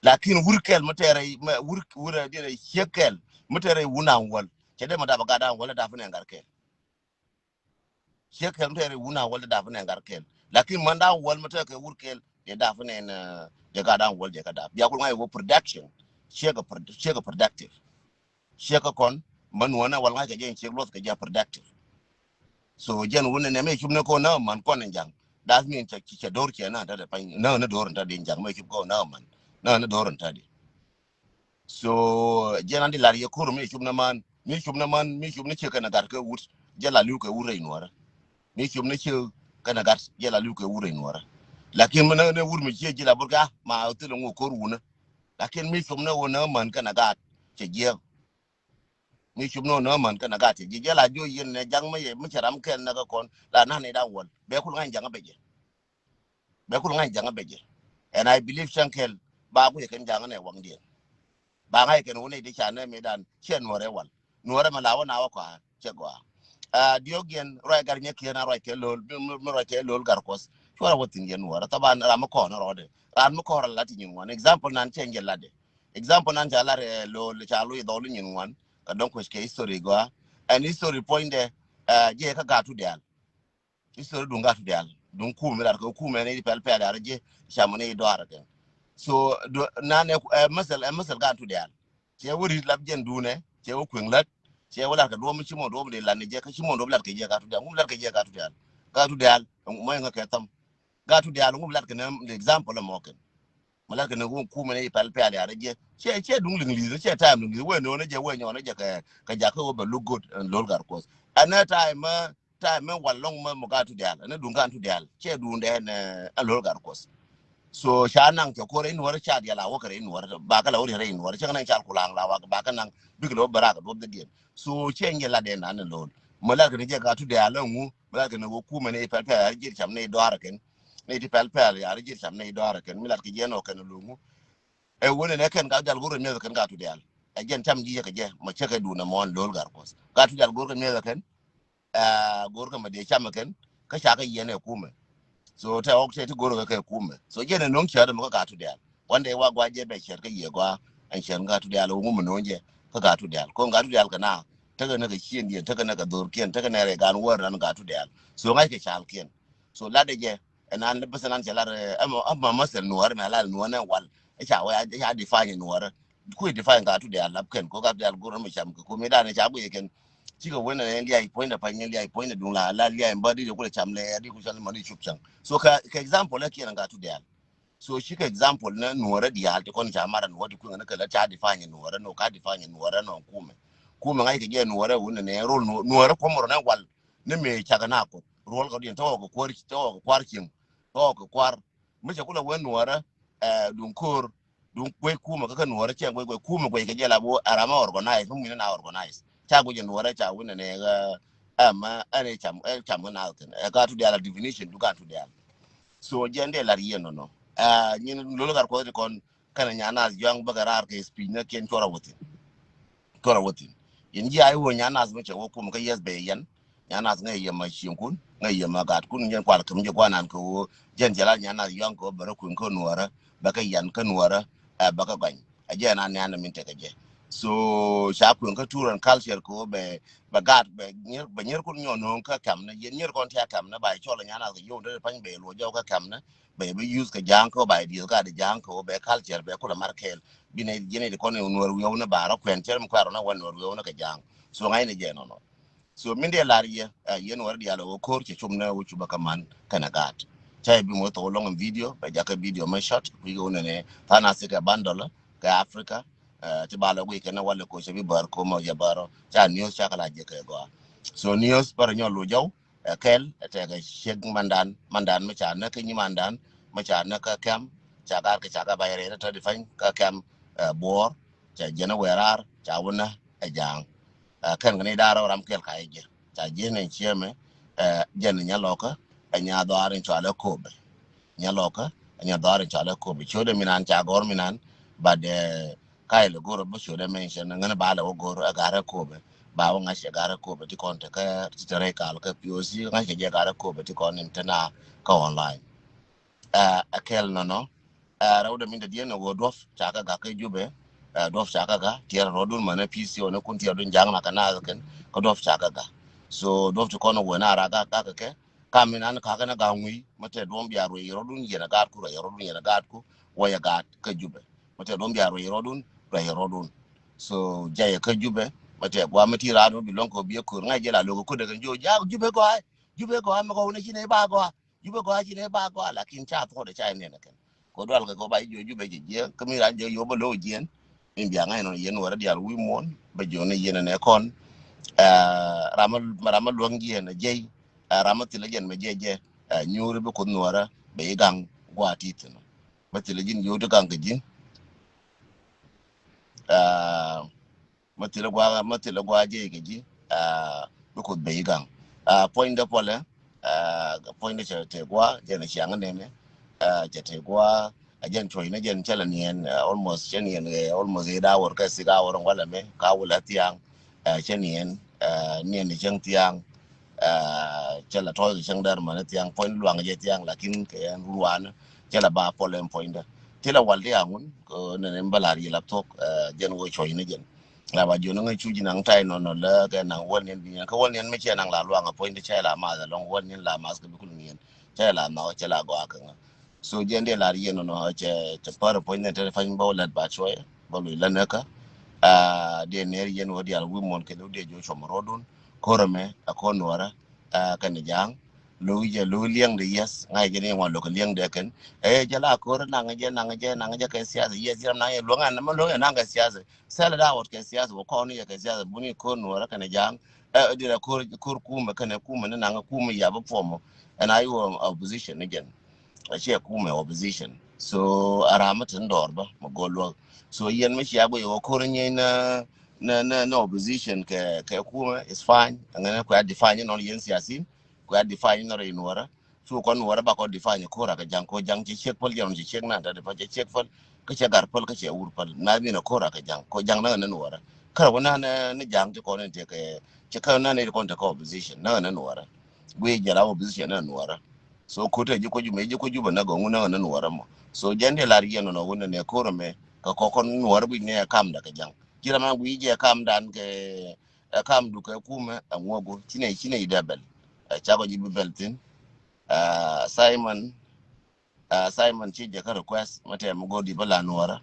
Lakin wur kɛl mi tɛrɛ, mi wur, wur a diɛrɛ ciek kɛl mi tɛrɛ wun an wäl. Cɛ dee mi dap gat dan wäl dap ni ɛn gat kɛl. Ciek kɛl mi tɛrɛ wun an wäl dap ni ɛn gat kɛl. Lakin män dan wäl mi tɛrɛ kɛ wur kɛl dee dap ni ɛn, eh, dee gat dan wäl dee kɛ dap. Bia kul ŋa̱c wä production. Ciek a pro-, ciek a productive. Ciek kä kɔn mɛ nuɔnɛ wal ŋa̱c kɛ jɛ in ciek luɔth kɛ jɛ productive. So jɛn wun nɛ mɛ cupnɛ kɔn nä man kɔn in jaŋ. That mean cɛ, cɛ, cɛ do̱r cɛ nä tadɛ pany nä, nä do̱r in tadɛ in jaŋ mɛ cup kɔn nä man. Nä, nä do̱r in tadɛ. So jɛn an di lar yɛ ko̱r mi cupnɛ man, mi cupnɛ man, mi cupnɛ ciek kɛnɛ gat kɛ wut. Jɛ la li̱w kɛ wut rɛy nuɔrɛ. Mi cupnɛ ciek kɛnɛ gat jɛ la li̱w kɛ wut rɛy nuɔrɛ. Lakin mi nä, nä wut mi ciek ji̱ la bur kɛ, ah, ma thil ŋu ko̱r wunä. Lakin mi cupnɛ wä nä man kɛnɛ gat cɛ jiɛk. Mi cupnɛ wä nä man kɛnɛ gat cɛ jiɛk. Jɛ la jiɔ yɛn nɛ jaŋ mi yɛ, mi cɛ ram kɛn nɛ kɛ kɔn la nan ni dan wäl. Bɛ kul ŋa̱ny jaŋ bɛ jɛ. Bɛ kul ŋa̱ny jaŋ bɛ jɛ. And I believe cäŋ kɛl ba guic kɛn jaŋ nɛ waŋdiɛn. Ba ŋa̱c kɛn wä nɛ di ca nɛ mi dan ciɛ nuɔrɛ wal. Nuɔrɛ mɛ la wä na wä kɔa cɛ gɔa. Ah, diɔk yɛn ruac gar nyɛ kiɛn a ruac kɛ lo̱l, mi, mi, mi ruac kɛ lo̱l gar kuɔth. Cuarɛ wä thin yɛn nuɔrɛ. Thaban ram mi kɔn rɔɔdɛ. Ram mi kɔn rɔ la ti nyin ŋuan. Example nan cɛ nyɛ latdɛ. Example nan ca lat, eh, lo̱l ca lo̱c dhɔl nyin ŋuan. Ka dɔŋ kuec kɛ history gɔa. And history puɔ̱nydɛ, eh, jɛ kä gat tu diaal. History duŋ gat tu diaal. Duŋ kumɛ lat kɛ kumɛ ni pɛl pɛl yar jɛ. Cam ni dɔar kɛ. So, du, nan ɛ, eh, mɛsɛl, eh, mɛsɛl gat tu diaal. Cɛ wä rit lap jɛn duunɛ, cɛ wä kueŋ lät, cɛ wä lat kɛ duɔ̱m ci mɔ duɔ̱m dee lat ni jɛ, kä ci mɔ duɔ̱m lat kɛ jɛ gat tu diaal, ŋum lat kɛ jɛ gat tu diaal. Gat tu diaal, mɔ ŋä kɛ tham. Gat tu diaal, ŋum lat kɛ nɛ example mɔ kɛn. Mɛ lat kɛ nɛ wä kumɛ ni pɛl pɛl yar jɛ. Cɛ, cɛ duŋ liŋ li̱th, cɛ time liŋ li̱th, wee nöönä jɛ, wee nyɔnä jɛ kɛ, kɛ jakä wä bɛ look good, eh, lo̱l gat kuɔth. Ɛn nɛ time, eh, time mɛ wal lɔŋ mɛ mɔ gat tu diaal, ɛn duŋ gat tu diaal, cɛ duŋ dɛ ɛn, eh, ɛ lo̱l gat kuɔth. So ca naŋ cɛ ko̱r in wärä ca diaal a wä kɛ rɛ in wärä, ba kɛ la wä rɛ in wärä, cɛ kɛ naŋ cal kulaŋ la wak, ba kɛ naŋ bik lɛ wä bɛ rak duɔth dɛ diɛn. So cɛ nyɛ la dɛ nan in lo̱l. Mɛ la kɛ ni jɛ gat tu diaal la ŋu, mɛ la kɛ ni wä kumɛ ni pɛl pɛl yar ji̱ cam ni dɔar kɛn. Ni ti pɛl pɛl yar ji̱ cam ni dɔar kɛn, mi lat kɛ jɛ nɔ kɛn lo ŋu. Ɛ wä ni nɛ kɛn gat tu diaal go̱r kɛ miɛth kɛn gat tu diaal. Ɛ jɛn cam ji̱ yɛ kɛ jɛ, mɛ cɛ kɛ duŋ ɛmɔ ɛn lo̱l gat kuɔth. Gat tu diaal go̱r kɛ miɛth kɛn. Aa, go̱r kä mɛ dee cam kɛn kä ca kɛ yiɛn ɛ kumɛ. So tɛ ɣɔk tɛ ti go̱r kɛ kɛ kumɛ. So jɛn ɛ no̱ŋ cäät mɛ kä gat tu diaal. One day wa gua jɛ bɛ cɛr kä yiɛ gua ɛn cɛr gat tu diaal ɛ wä ŋumɛ no̱ŋ jɛ kä gat tu diaal. Ko̱ŋ gat tu diaal kɛ na tekɛ nɛ kɛ ciëndiɛn, tekɛ nɛ kɛ dho̱rkiɛn, tekɛ nɛ rɛ gan wäär nan gat tu diaal. So ŋa̱c kɛ calkiɛn. So latdɛ jɛ, Ɛn an lɛ bäth ɛn an cɛ lar, eh, ɛmɔ, ɛmɔ mɛsɛl Nuɔrɛ mɛ lar Nuɔrɛ nɛ wal. Ɛ ca wee, ɛ ca define Nuɔrɛ. Kui̱ define Gat Tudial lap kɛn, ko Gat Tudial go̱r mɛ cam kɛ ko mi dan ɛ ca guic kɛn. Cikɛ wen ɛ liay puɔ̱nydɛ pa̱ny, liay puɔ̱nydɛ duŋ la, la liay bä di de kulɛ cam lɛ, di ku cam lɛ mɔ di cup cam. So kɛ, kɛ example ɛ kiɛn Gat Tudial. So cikɛ example nɛ Nuɔrɛ diaal ti kɔn ca marɛ Nuɔrɛ ti kui̱ ŋä ni kɛ la ca define Nuɔrɛ, nɔ ka define Nuɔrɛ nɔ kumɛ. Kumɛ ŋa̱c kɛ jɛ Nuɔrɛ wun nɛ rol Nuɔrɛ, Nuɔrɛ kuɔm rɔ nɛ wal. Ni mëë cak na Kuoth. Ruɔl kɛ diɛn tɔɔk kɛ kuäär, tɔɔk kɛ kuäär cieŋ. Tɔɔk kɛ kuäär. Mi cɛ kulɛ wen Nuɔrɛ, eh, duŋ ko̱r, duŋ guec kumɛ kä kä Nuɔrɛ cɛ guec guec kumɛ guec kɛ jɛ la bo, a ram a organize, mi muinɛ na organize. Ca guec jɛ Nuɔrɛ ca win nɛ, eh, ɛmɛ, ɛn ɛ cam, ɛ cam kɛ na thin. Ɛ Gat Tudial a definition, du Gat Tudial. So, jɛ ndɛ lar yɛn nɔ nɔ. Eh, nyin lolo Gat Kuɔth ti kɔn, kɛnɛ nyan nath Yɔ̱a̱ŋ bäkɛ raar kɛ speech nä kiɛn cuɔrɛ wä thin. Cuɔrɛ wä thin. Yɛn ji̱ a i̱ ɣöö nyan nath mi cɛ wä kum kä yɛth bɛ yɛn. Nyan nath ŋäc yɛ ma cieŋkun, ŋäc yɛ ma gatkun, nyɛn kual kä mi jɛ guanan kɛ ɣöö jɛn jɛ la nyan nath Yɔ̱a̱ŋ kɛ ɣöö bɛ rɔ kueŋ kä Nuɔrä, bɛ kä yan kä Nuɔrä, ɛ, bɛ kä gɔny. A jɛ na nɛn min tekɛ jɛ. So, ca kueŋ kä tour and culture kɛ ɣöö bɛ, bɛ gat, bɛ nyier, bɛ nyier kun nyɔ no̱o̱ŋ kä kɛm ni, yɛn nyier kɔn tia kɛm ni, ba cɔl nyan nath kɛ yio̱w dee pa̱ny bɛ luɔ jɔw kä kɛm ni, bɛ bi use kɛ ja̱a̱ŋ kɛ ɣöö ba dieth kä di ja̱a̱ŋ kɛ ɣöö bɛ culture bɛ kulɛ mar kɛɛl. Bi nɛ jɛn i̱ di kɔn i̱ Nuɔr wi̱i̱w ni ba rɔ kuɛn cɛr mi kuɛr rɔ na wä Nuɔr wi̱i̱w ni kɛ ja̱a̱ŋ. So ŋa̱cnɛ jɛ nɔnɔ. So min dee lar yɛ, ɛ, yɛn wä rɔ diaal ɛ wä ko̱r cɛ cum ni wä cupä kä man kɛnɛ gaat. Ca yɛ bi mɔ thok lɔŋ in video, bɛ jakä video mɛ short, kui̱ kɛ wä nɛnɛ tha̱a̱ŋ a thikɛ bandɔl kɛ Africa, ɛ, ti ba lɛ guic kɛnɛ walɛ ko̱r cɛ bi bär ko̱r mɔ jɛ bär rɔ. Ca news ca kɛ la jɛ kɛ gɔaa. So news bärɛ nyɔl lu jɔw, ɛ, kɛl, ɛ, tɛkɛ ciek mandan, mandan mi ca näk kä nyi mandan, mi ca näk kä kɛm, ca gar kɛ ca kɛ bay rɛy rɛ tɔ di pany kä kɛm, ɛ, buɔɔr, ca jiɛn ɛ wɛɛr raar, ca wä nä ɛ ja̱a̱ŋ. Ɛ, kɛn kɛ ni daar ram kɛl ka ɛ jiɛ. Ca jiɛ ni ciɛ mɛ, ɛ, jɛn ni nya lɔkä, ɛ, nya dhɔaar in cɔal ɛ Kobe. Nya lɔkä, ɛ, nya dhɔaar in cɔal ɛ Kobe. Ciötdɛ mi nan ca gɔr mi nan, but, ɛ, ka ilɛ go̱r bä ciötdɛ mention, ŋän ba lɛ wä go̱r ɛ gar ɛ Kobe. Ba wä ŋa̱c ɛ gar ɛ Kobe ti kɔn te kä, ti te rɛy kal kä P O C, ŋa̱c ɛ jɛ gar ɛ Kobe ti kɔn in te na kä online. Ɛ, ɛ kɛl nɔnɔ. Ɛ, rɛw dɛ min dɛ diɛn ɛ ɣöö duɔ̱p ca kɛ gak kä Jubɛ. Ɛ, duɔ̱p ca kɛ gak, tiɛɛr rɔɔdun mänɛ P C O ni kun tiɛɛr dun ja̱a̱ŋ na kɛ naath kɛn, kä duɔ̱p ca kɛ gak. So, duɔ̱p ti kɔn ɛ ɣöö na ra gak, gak kɛ, kam min an kakɛ ni gak ŋui̱, mi tɛ duɔ̱m bia ruɛy rɔɔdun yɛn ɛ gaatku, ruɛy rɔɔdun yɛn ɛ gaatku, wä yɛ gaat kä Jubɛ. Mi tɛ duɔ̱m bia ruɛy rɔɔdun, ruɛy rɔɔdun. So, jayɛ kä Jubɛ, mi tɛ gua̱a̱ mi ti raan mi bi luɔ̱ŋ kɛ bi ɛ ko̱r, ŋa̱c jɛ la lo̱k ɛ ko̱dɛ kɛn jiö, jaak Jubɛ gɔaa, Jubɛ gɔaa, mi gɔw ni ci nɛ i̱ ba gɔaa. Jubɛ gɔaa ci nɛ ba gɔaa, lakin ca thuɔ̱k de ca nɛ nɛ kɛn. Kɛ dual kɛ kɛ ba jiö Jubɛ jiɛ jiɛ, kä mi ran jiö yop bä lo̱k jiɛn. In bia ŋa̱c nɔ yɛn wärä diaal wi̱i̱ muɔ̱ɔ̱n, bä jiö ni yɛn nɛ kɔn. Ɛ, ram ma, ram ma luäŋ jiɛn ɛ jiɛy, ɛ, ram ma thilɛ jɛn mɛ jiɛ jiɛ, ɛ, nyuuri bi Kuoth Nuɔrä, bɛ i̱ gaŋ gua̱a̱ ti thi̱n. Bä thilɛ ji̱n yio̱w ti gaŋ kɛ ji̱n. Ɛ, ma thilɛ gua̱a̱, ma thilɛ gua̱a̱ jiɛc kɛ ji̱, aa, bi Kuoth ben i̱ gaŋ. Aa, puɔ̱nydɛ puɔlɛ, aa, puɔ̱nydɛ cɛ te gua̱a̱, jɛn ɛ ciaŋ nɛmɛ, aa, cɛ te gua̱a̱, aa, jɛn cuɔ̱cnɛ jɛn cɛ lɛ niɛn, aa, almost cɛ niɛn, aa, almost eight hour kɛ six hour walɛ mɛ, ka wulɛ thiaŋ, aa, cɛ niɛn, aa, niɛn cäŋ thiaŋ, aa, cɛ lɛ tɔ̱ɔ̱c kɛ cäŋ dɛr mɛn thiaŋ, puɔ̱ny luaŋ jɛ thiaŋ, lakin kɛ ɛn ruan, cɛ lɛ ba puɔlɛ ɛn puɔ̱nydɛ. Thilɛ wal ti aŋun, kɛ nɛn ɛn bä la̱r yɛ la thuɔ̱k, aa, jɛn wä cuɔ̱cnɛ jɛn. La ba jiɔn ŋäc cu ji̱ naŋ tay nɔnɔ lä kɛ naŋ wäl niɛn bi niɛn kä wäl niɛn mi cɛ naŋ la luaŋ a puɔ̱ny ti cɛ la math alɔŋ wäl niɛn la math kɛ bi kul niɛn cɛ la nhɔk cɛ la gɔaa kɛ ŋä. So jiɛn dee lar yɛn nɔnɔ cɛ cɛ pär puɔ̱ny ni te pany bä wä lɛt ba cuɔyɛ bä luc lä näkä. Dee ner yɛn wä dial wi̱i̱ muɔ̱n kɛ lo̱k dee jiɔ cuɔm ro̱dun ko̱r ɛmɛ a ko̱r nuɔrä kɛn ja̱a̱ŋ. Lo̱k jɛ lo̱k liɛŋ de yɛth ŋa̱c jɛ ni ŋuan lo̱k kɛ liɛŋ de kɛn. Ɛ jɛ la ko̱r naŋ jɛ naŋ jɛ naŋ jɛ kɛ siasa yɛth yɛm naŋ jɛ luäŋ ɛn mɛ lo̱ŋ ɛ naŋ kɛ siasa. Sɛl da̱a̱ wɔt kɛ siasa wä kɔn ni yɛ kɛ siasa buni ko̱r nuɔrä kɛn ja̱a̱ŋ. Ɛ dirɛ ko̱r ko̱r kumɛ kɛn kumɛ ni naŋ kumɛ yabä puɔmɔ. Ɛn a yi wä opposition ni jɛn. A ciɛ kumɛ opposition. So a ram mi tin dɔɔr bä mɛ go̱l luäk. So yɛn mi cia guic wä ko̱r nyɛn na na na opposition kɛ kɛ kumɛ is fine. Ɛŋɛ ni kuɛ a define nɔn yɛn siasin. Kuɛ a define nɔn rɛy nuɔrä. Cu kɔn wä rɛ ba kɔ define ko̱r a kɛ ja̱ŋ kɔ ja̱ŋ cɛ ciek päl jɛn cɛ ciek na ta di pa cɛ ciek päl kä cɛ gar päl kä cɛ wur päl na bi na ko̱r a kɛ ja̱ŋ kɔ ja̱ŋ na ŋɛ ni wä rɛ. Kärɛ wä na ni ja̱ŋ ti kɔn in tëkɛ cɛ kärɛ na ni kɔn tëkɛ opposition na ŋɛ ni wä rɛ. Guic jɛ la opposition na ŋɛ ni wä rɛ. So ko̱r tɛ ji̱ kɔ jumɛ ji̱ kɔ jumɛ na gɔŋ wä na ŋɛ ni wä rɛ mɔ. So jɛn di lar yɛn nɔ wä na ni ko̱r mɛ kɛ kɔ kɔn ni wä rɛ guic ni ɛ kam da kɛ ja̱ŋ. Ci ram na guic jɛ kam dan kɛ ɛ kam dukɛ kumɛ ɛ ŋuɔgu ci nɛ ci nɛ idɛ bɛl. Ɛ cakɔ ji̱ bi bɛl thin. Ɛ Simon Simon ci jɛ kä request mɛ tɛm go̱o̱r di bä la nuɔrä.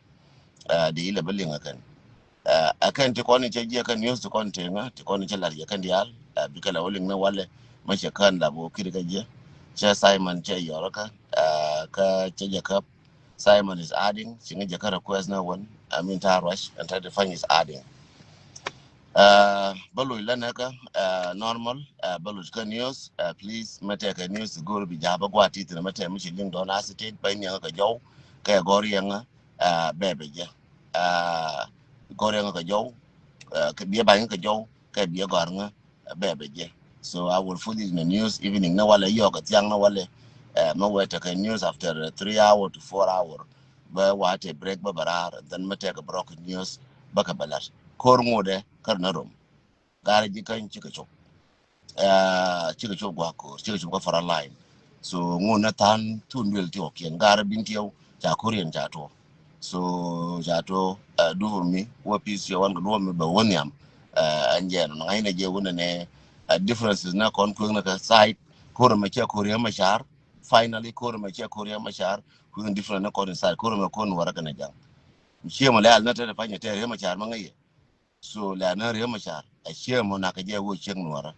Di ilɛ bä liŋ ɛ kɛn. Ɛ kɛn ti kɔn i̱ cɛ jiɛ kɛn news ti kɔn teŋä ti kɔn i̱ cɛ lar yɛ kɛn diaal. Bikɛ la wä liŋ ni walɛ mɛ cɛ kään la bä wä kiri kä jiɛ. Cɛ Simon cɛ yɔrä kä kä cɛ jɛ käp. Simon is adding, ci ŋä jɛ kä request na wän. I mean, ta rush and ta define is adding. Bä loc lä nɛ kä normal. Bä loc kä news. Please mɛ tɛkɛ news ti go̱o̱r bi ja̱a̱ bä gua̱a̱ ti thin mɛ tɛk mi ci liŋ dɔ̱n a state bä in yɛŋä kɛ jɔw kɛ gɔr yɛŋä. Bɛ bɛ jɛ gɔr yɛŋä kɛ jɔw. Kɛ biɛ bany kɛ jɔw kɛ biɛ gɔr ŋä. Bɛ bɛ jɛ. So I will put it in the news evening na walɛ yɔk a thiaŋ na walɛ. Mɛ wɛ tɛkɛ news after three hour to four hour. Bɛ wa tɛ break bä bɛ raar and then mɛ tɛkɛ broken news bä kɛ bɛ lat. Ko̱r ŋotdɛ kär na rom. Ga̱rɛ ji̱ käny cikɛ cop. Cikɛ cop gua̱a̱ ko̱r cikɛ cop kä front line. So ŋot na tha̱a̱n thun duël ti ɔkiɛn ga̱rɛ bin tiɛw ca ko̱r yɛn ca tuɔ. So ca tuɔ du mi wä peace yɛ wan kɛ duɔ̱ɔ̱p mi bɛ wä nhiam. Ɛn jɛ nɔ ŋa̱cnɛ jɛ wä nɛnɛ differences na kɔn kueŋ na kɛ side. Ko̱r mɛ cɛ ko̱r yɛ mɛ car. Finally ko̱r mɛ cɛ ko̱r yɛ mɛ car. Kueŋ difference na kɔn side ko̱r mɛ ko̱r nuɔrɛ kɛnɛ jaŋ. Ciɛ mɔ lɛ al na tɛtɛ panyɛ tɛr yɛ mɛ car mɛ ŋäc yɛ. So lɛ anä riek mɛ car a ciɛ mɔ nak kɛ jɛ wä ciek nuɔrä.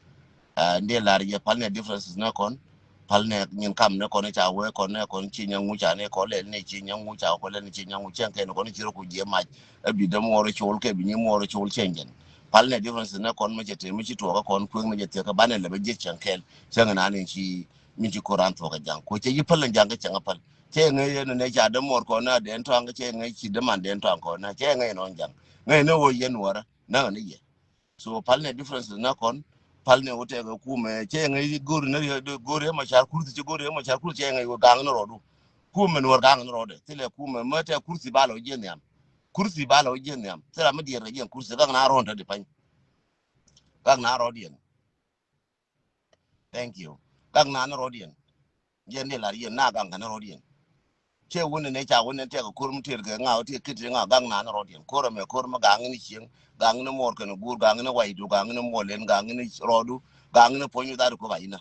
Ndiɛ lar yɛ pal nɛ differences nɛ kɔn pal nɛ nyin kam nɛ kɔn ca wee kɔn nɛ kɔn ci nyɛ ŋuca nɛ kɔn lɛ nɛ ci nyɛ ŋuca kɔn lɛ nɛ ci nyɛ ŋuca kɛn kɔn ci rɔ ku jiɛ mac. A bi dɛ muɔrɔ col kɛ bi nyi muɔrɔ col cɛn jɛn pal nɛ differences nɛ kɔn mɛ cɛ te mi ci tuɔkä kɔn kueŋ mɛ jɛ thiɛ kɛ banɛ lɛ bɛ jiɛ cɛn kɛl cɛn kɛ na ni ci mi ci koran thuɔkä jaŋ ko cɛ yi pal nɛ jaŋ kɛ cɛn kɛ pal. Cɛ ŋäc yɛn nɛ ca dämuɔr kɔn na dɛn tɔaŋ cɛ ŋäc ci däman dɛn tɔaŋ kɔn na cɛ ŋäc nɔn jaŋ. Ŋäc ni wä yɛn wärä näŋ ni yɛ. So pal nɛ differences na kɔn pal nɛ wä tɛk kumɛ cɛ ŋäc go̱r ni go̱r yɛ ma car kurthi ci go̱r yɛ ma car kurthi cɛ ŋäc wä gaŋ ni rɔdu. Kumɛ ni wär gaŋ ni rɔdɛ thilɛ kumɛ mä tɛk kurthi ba lɔ jiɛn nhiam. Kurthi ba lɔ jiɛn nhiam thilɛ mi diɛr kɛ jiɛn kurthi gaŋ na rɔn tɛ di pany. Gaŋ na rɔd yɛn. Thank you. Gaŋ na ni rɔd yɛn. Yɛn di lar yɛn na gaŋ kɛ ni rɔd yɛn. Cɛ wun ni ca wun ni tɛk ko̱r mi tɛr kɛ ŋaw ti kit ti ŋaw gaŋ na ni rɔd yɛn ko̱r mɛ ko̱r mi gaŋ ni cieŋ gaŋ ni mɔr kɛn guur gaŋ ni waydu gaŋ ni mɔlen gaŋ ni rɔdu gaŋ ni puɔ̱ny wi dhar kop a yina.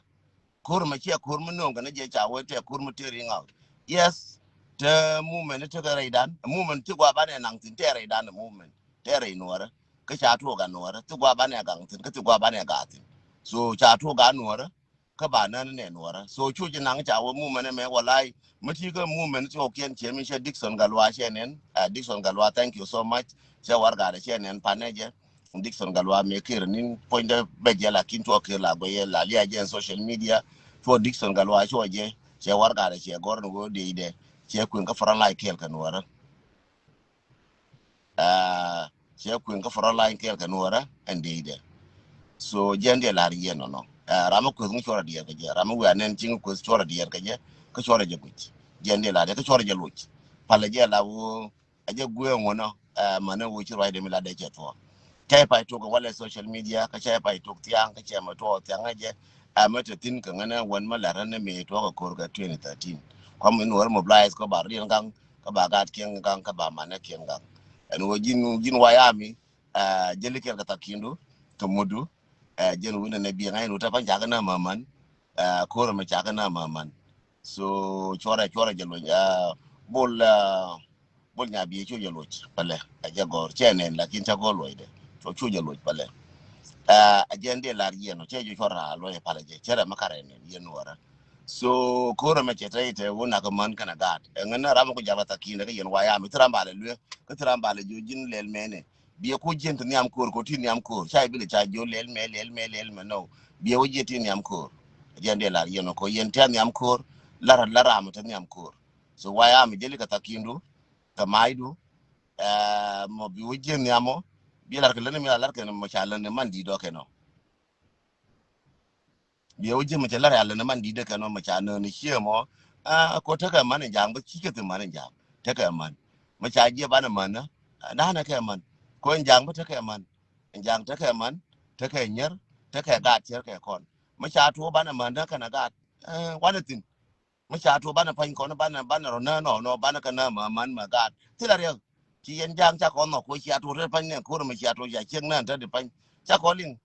Ko̱r mɛ ciɛ ko̱r mi no̱o̱ŋ kɛn jɛ ca wun tɛk ko̱r mi tɛr iŋaw. Yes. Te movement tekɛ rɛydan movement ti gua banɛ naŋ thin tɛr rɛydan movement tɛr rɛy nuɔrɛ. Kä ca tuɔk a nuɔrɛ thi gua banɛ gaŋ thin kä thi gua banɛ gaa thin. So ca tuɔk a nuɔrɛ. Kä ba nän nɛ nuɔrä so cu ji̱ naŋ ca wä movement ɛmɛ walai. Mi ti kä movement ti ɔkiɛn cɛ mi cɛ Dixon Galwa cɛ nɛn. Dixon Galwa, thank you so much. Cɛ war gatdɛ cɛ nɛn panɛ jɛ. Dixon Galwa mi kir ni puɔ̱nydɛ bɛ jɛ lakin cuɔ kir la guɛyɛ la lia jɛ social media. Cuɔ Dixon Galwa cuɔ jɛ cɛ war gatdɛ cɛ gɔr ni wä dee dɛ cɛ kui̱n kä front line kɛɛl kɛ nuɔrä. Cɛ kui̱n kä front line kɛɛl kɛ nuɔrä ɛn dee dɛ. So jɛn diɛ lar yɛn nɔnɔ. Ram mi kueth ŋu cuɔrɛ diɛɛr kɛ jɛ ram mi wiaa nɛn ciŋ kueth cuɔrɛ diɛɛr kɛ jɛ. Kä cuɔrɛ jɛ guic jɛn diɛ lar yɛ kä cuɔrɛ jɛ loc. Palɛ jɛ la woo. A jɛ guee ŋuɔnɔ. Mänɛ woo ci ruacdɛ mi la dee cɛ thuɔɔ. Cɛ pay tok walɛ social media kä cɛ pay tok thiaŋ kä cɛ mɛ tuɔɔ thiaŋ a jɛ. Ɛ mɛ te thin kä ŋänɛ wän mɛ lar ni mi tuɔɔ kɛ ko̱r kɛ twenty thirteen. Kuam in wär mobilize kɔ ba riɛn gaŋ kä ba gaat kiɛn gaŋ kä ba manɛ kiɛn gaŋ. Ɛn wä ji̱n ji̱n wayami. Jeli kɛl kɛ thakindu kɛ mudu. Jɛn wä nɛ nɛ biɛŋ a in wä tɛ pan cakɛ na maman. Ko̱r mɛ cakɛ na maman. So cuɔrɛ cuɔrɛ jɛ luny. Bol bol nya biɛ cu jɛ luc pɛlɛ. A jɛ gɔr cɛ nɛn lakin ca gɔr luɔcdɛ. Cu cu jɛ luc pɛlɛ. A jɛn dee lar yɛn cɛ ju cuɔr a luɔc palɛ jɛ cɛ rɛ mɛ karɛ nɛn yɛn wärä. So ko̱r mɛ cɛ tɛ itɛ wä nak män kɛnɛ gaat ɛŋɛ na ram mɛ ku jal kɛ thakinɛ kɛ yɛn wayami thi ram balɛ luɛ. Kä thi ram balɛ ju ji̱n lɛl mɛnɛ. Biɛ ku jiɛn ti nhiam ko̱r ko ti nhiam ko̱r ca ibilɛ ca jiɔ lɛl mɛ lɛl mɛ lɛl mɛ nɔ. Biɛ wä jiɛn ti nhiam ko̱r. Jiɛn diɛ lar yɛn ko yɛn ti nhiam ko̱r. Lar lar ram ti nhiam ko̱r. So wayami jeli kɛ thakindu kɛ maydu. Mɔ bi wä jiɛn nhiam mɔ. Bi lar kɛ leni mi lar kɛ mɔ ca leni man di dɔ kɛ nɔ. Biɛ wä jiɛn mɔ ca lar ya leni man di dɔ kɛ nɔ mɔ ca nöni ciɛ mɔ. Ko tekɛ man in jaŋ bä cikɛ thi man in jaŋ tekɛ man. Mɔ ca jiɛ banɛ man na. Danɛ kɛ man ko in jaŋ bä tekɛ man. Ja̱a̱ŋ tekɛ män tekɛ nyier tekɛ gaat tiɛr kɛ kɔn. Mi ca tuɔ banɛ män dä kɛnɛ gaat. Wanɛ thi̱n mi ca tuɔ banɛ pa̱ny kɔn banɛ banɛ rɔ nä nɔ nɔ banɛ kɛ nä män män mɛ gaat thilɛ riɛk. Ci yɛn ja̱a̱ŋ ca kɔn nhɔk kuɔ cia tuɔ tet pa̱ny nɛ ko̱r mi cia tuɔ ca ciek nä te di pa̱ny ca kɔn liŋ.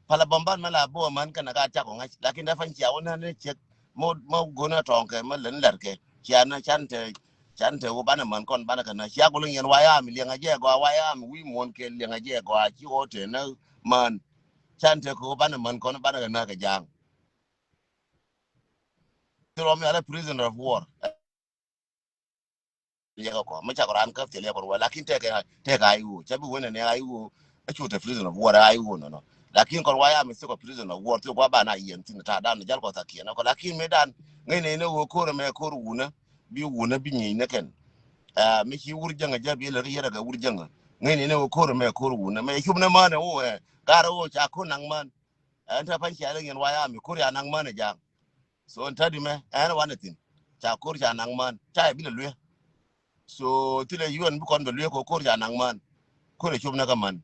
Palɛ bäm ban mɛ la bo̱o̱ män kɛnɛ gaat ca kɔn ŋa̱c lakin dee pa̱ny cia wä nä ni ciek. Mɔ mɔ go̱nä tɔ̱ɔ̱ŋ kɛ mɛ lɛn lɛr kɛ. Cianä can te, can te wä banɛ män kɔn banɛ kɛ nä. Cia gol ŋiɛn White Army liɛŋ a jɛ gɔaa, White Army wi̱i̱ muɔ̱n kɛ liɛŋ a jɛ gɔaa, ci wä te nä män. Can te kɛ wä banɛ män kɔn banɛ kɛ nä kɛ ja̱a̱ŋ. Ti rɔm yalɛ prisoner of war. Liɛk kɔ mi cak ran käp ti liɛk kɔ wä, lakin tekɛ, tekɛ I O, ca bi wen ne I O. A cu te prison of war I O nɔ nɔ. Lakin kɔn White Army thikɔ prison of war, thikɔ gua ba na yɛn thin ta dan jal kɔ thakiɛn kɔ, lakin mi dan ŋäc ne ne wä kor mɛ kor wunä, bi wunä bi nyic ne kɛn. Ah, mi ci wur jäŋä jɛ bi lɛ ri yɛrɛ kɛ wur jäŋä. Ŋäc ne ne wä kor mɛ kor wunä mɛ cup ne män ɛ wä ɛ gar ɛ wä ca kor naŋ män. Ɛn te pan cialɛ ŋiɛn White Army kor ya naŋ män ɛ jaŋ. So ɛn tädi mɛ ɛn wanɛ thin ca kor ca naŋ män ca yɛ bi lɛ luee. So thilɛ yuɔn bi kɔn bɛ luee kɛ kor ca naŋ män. Kor ɛ cop nɛ kä män.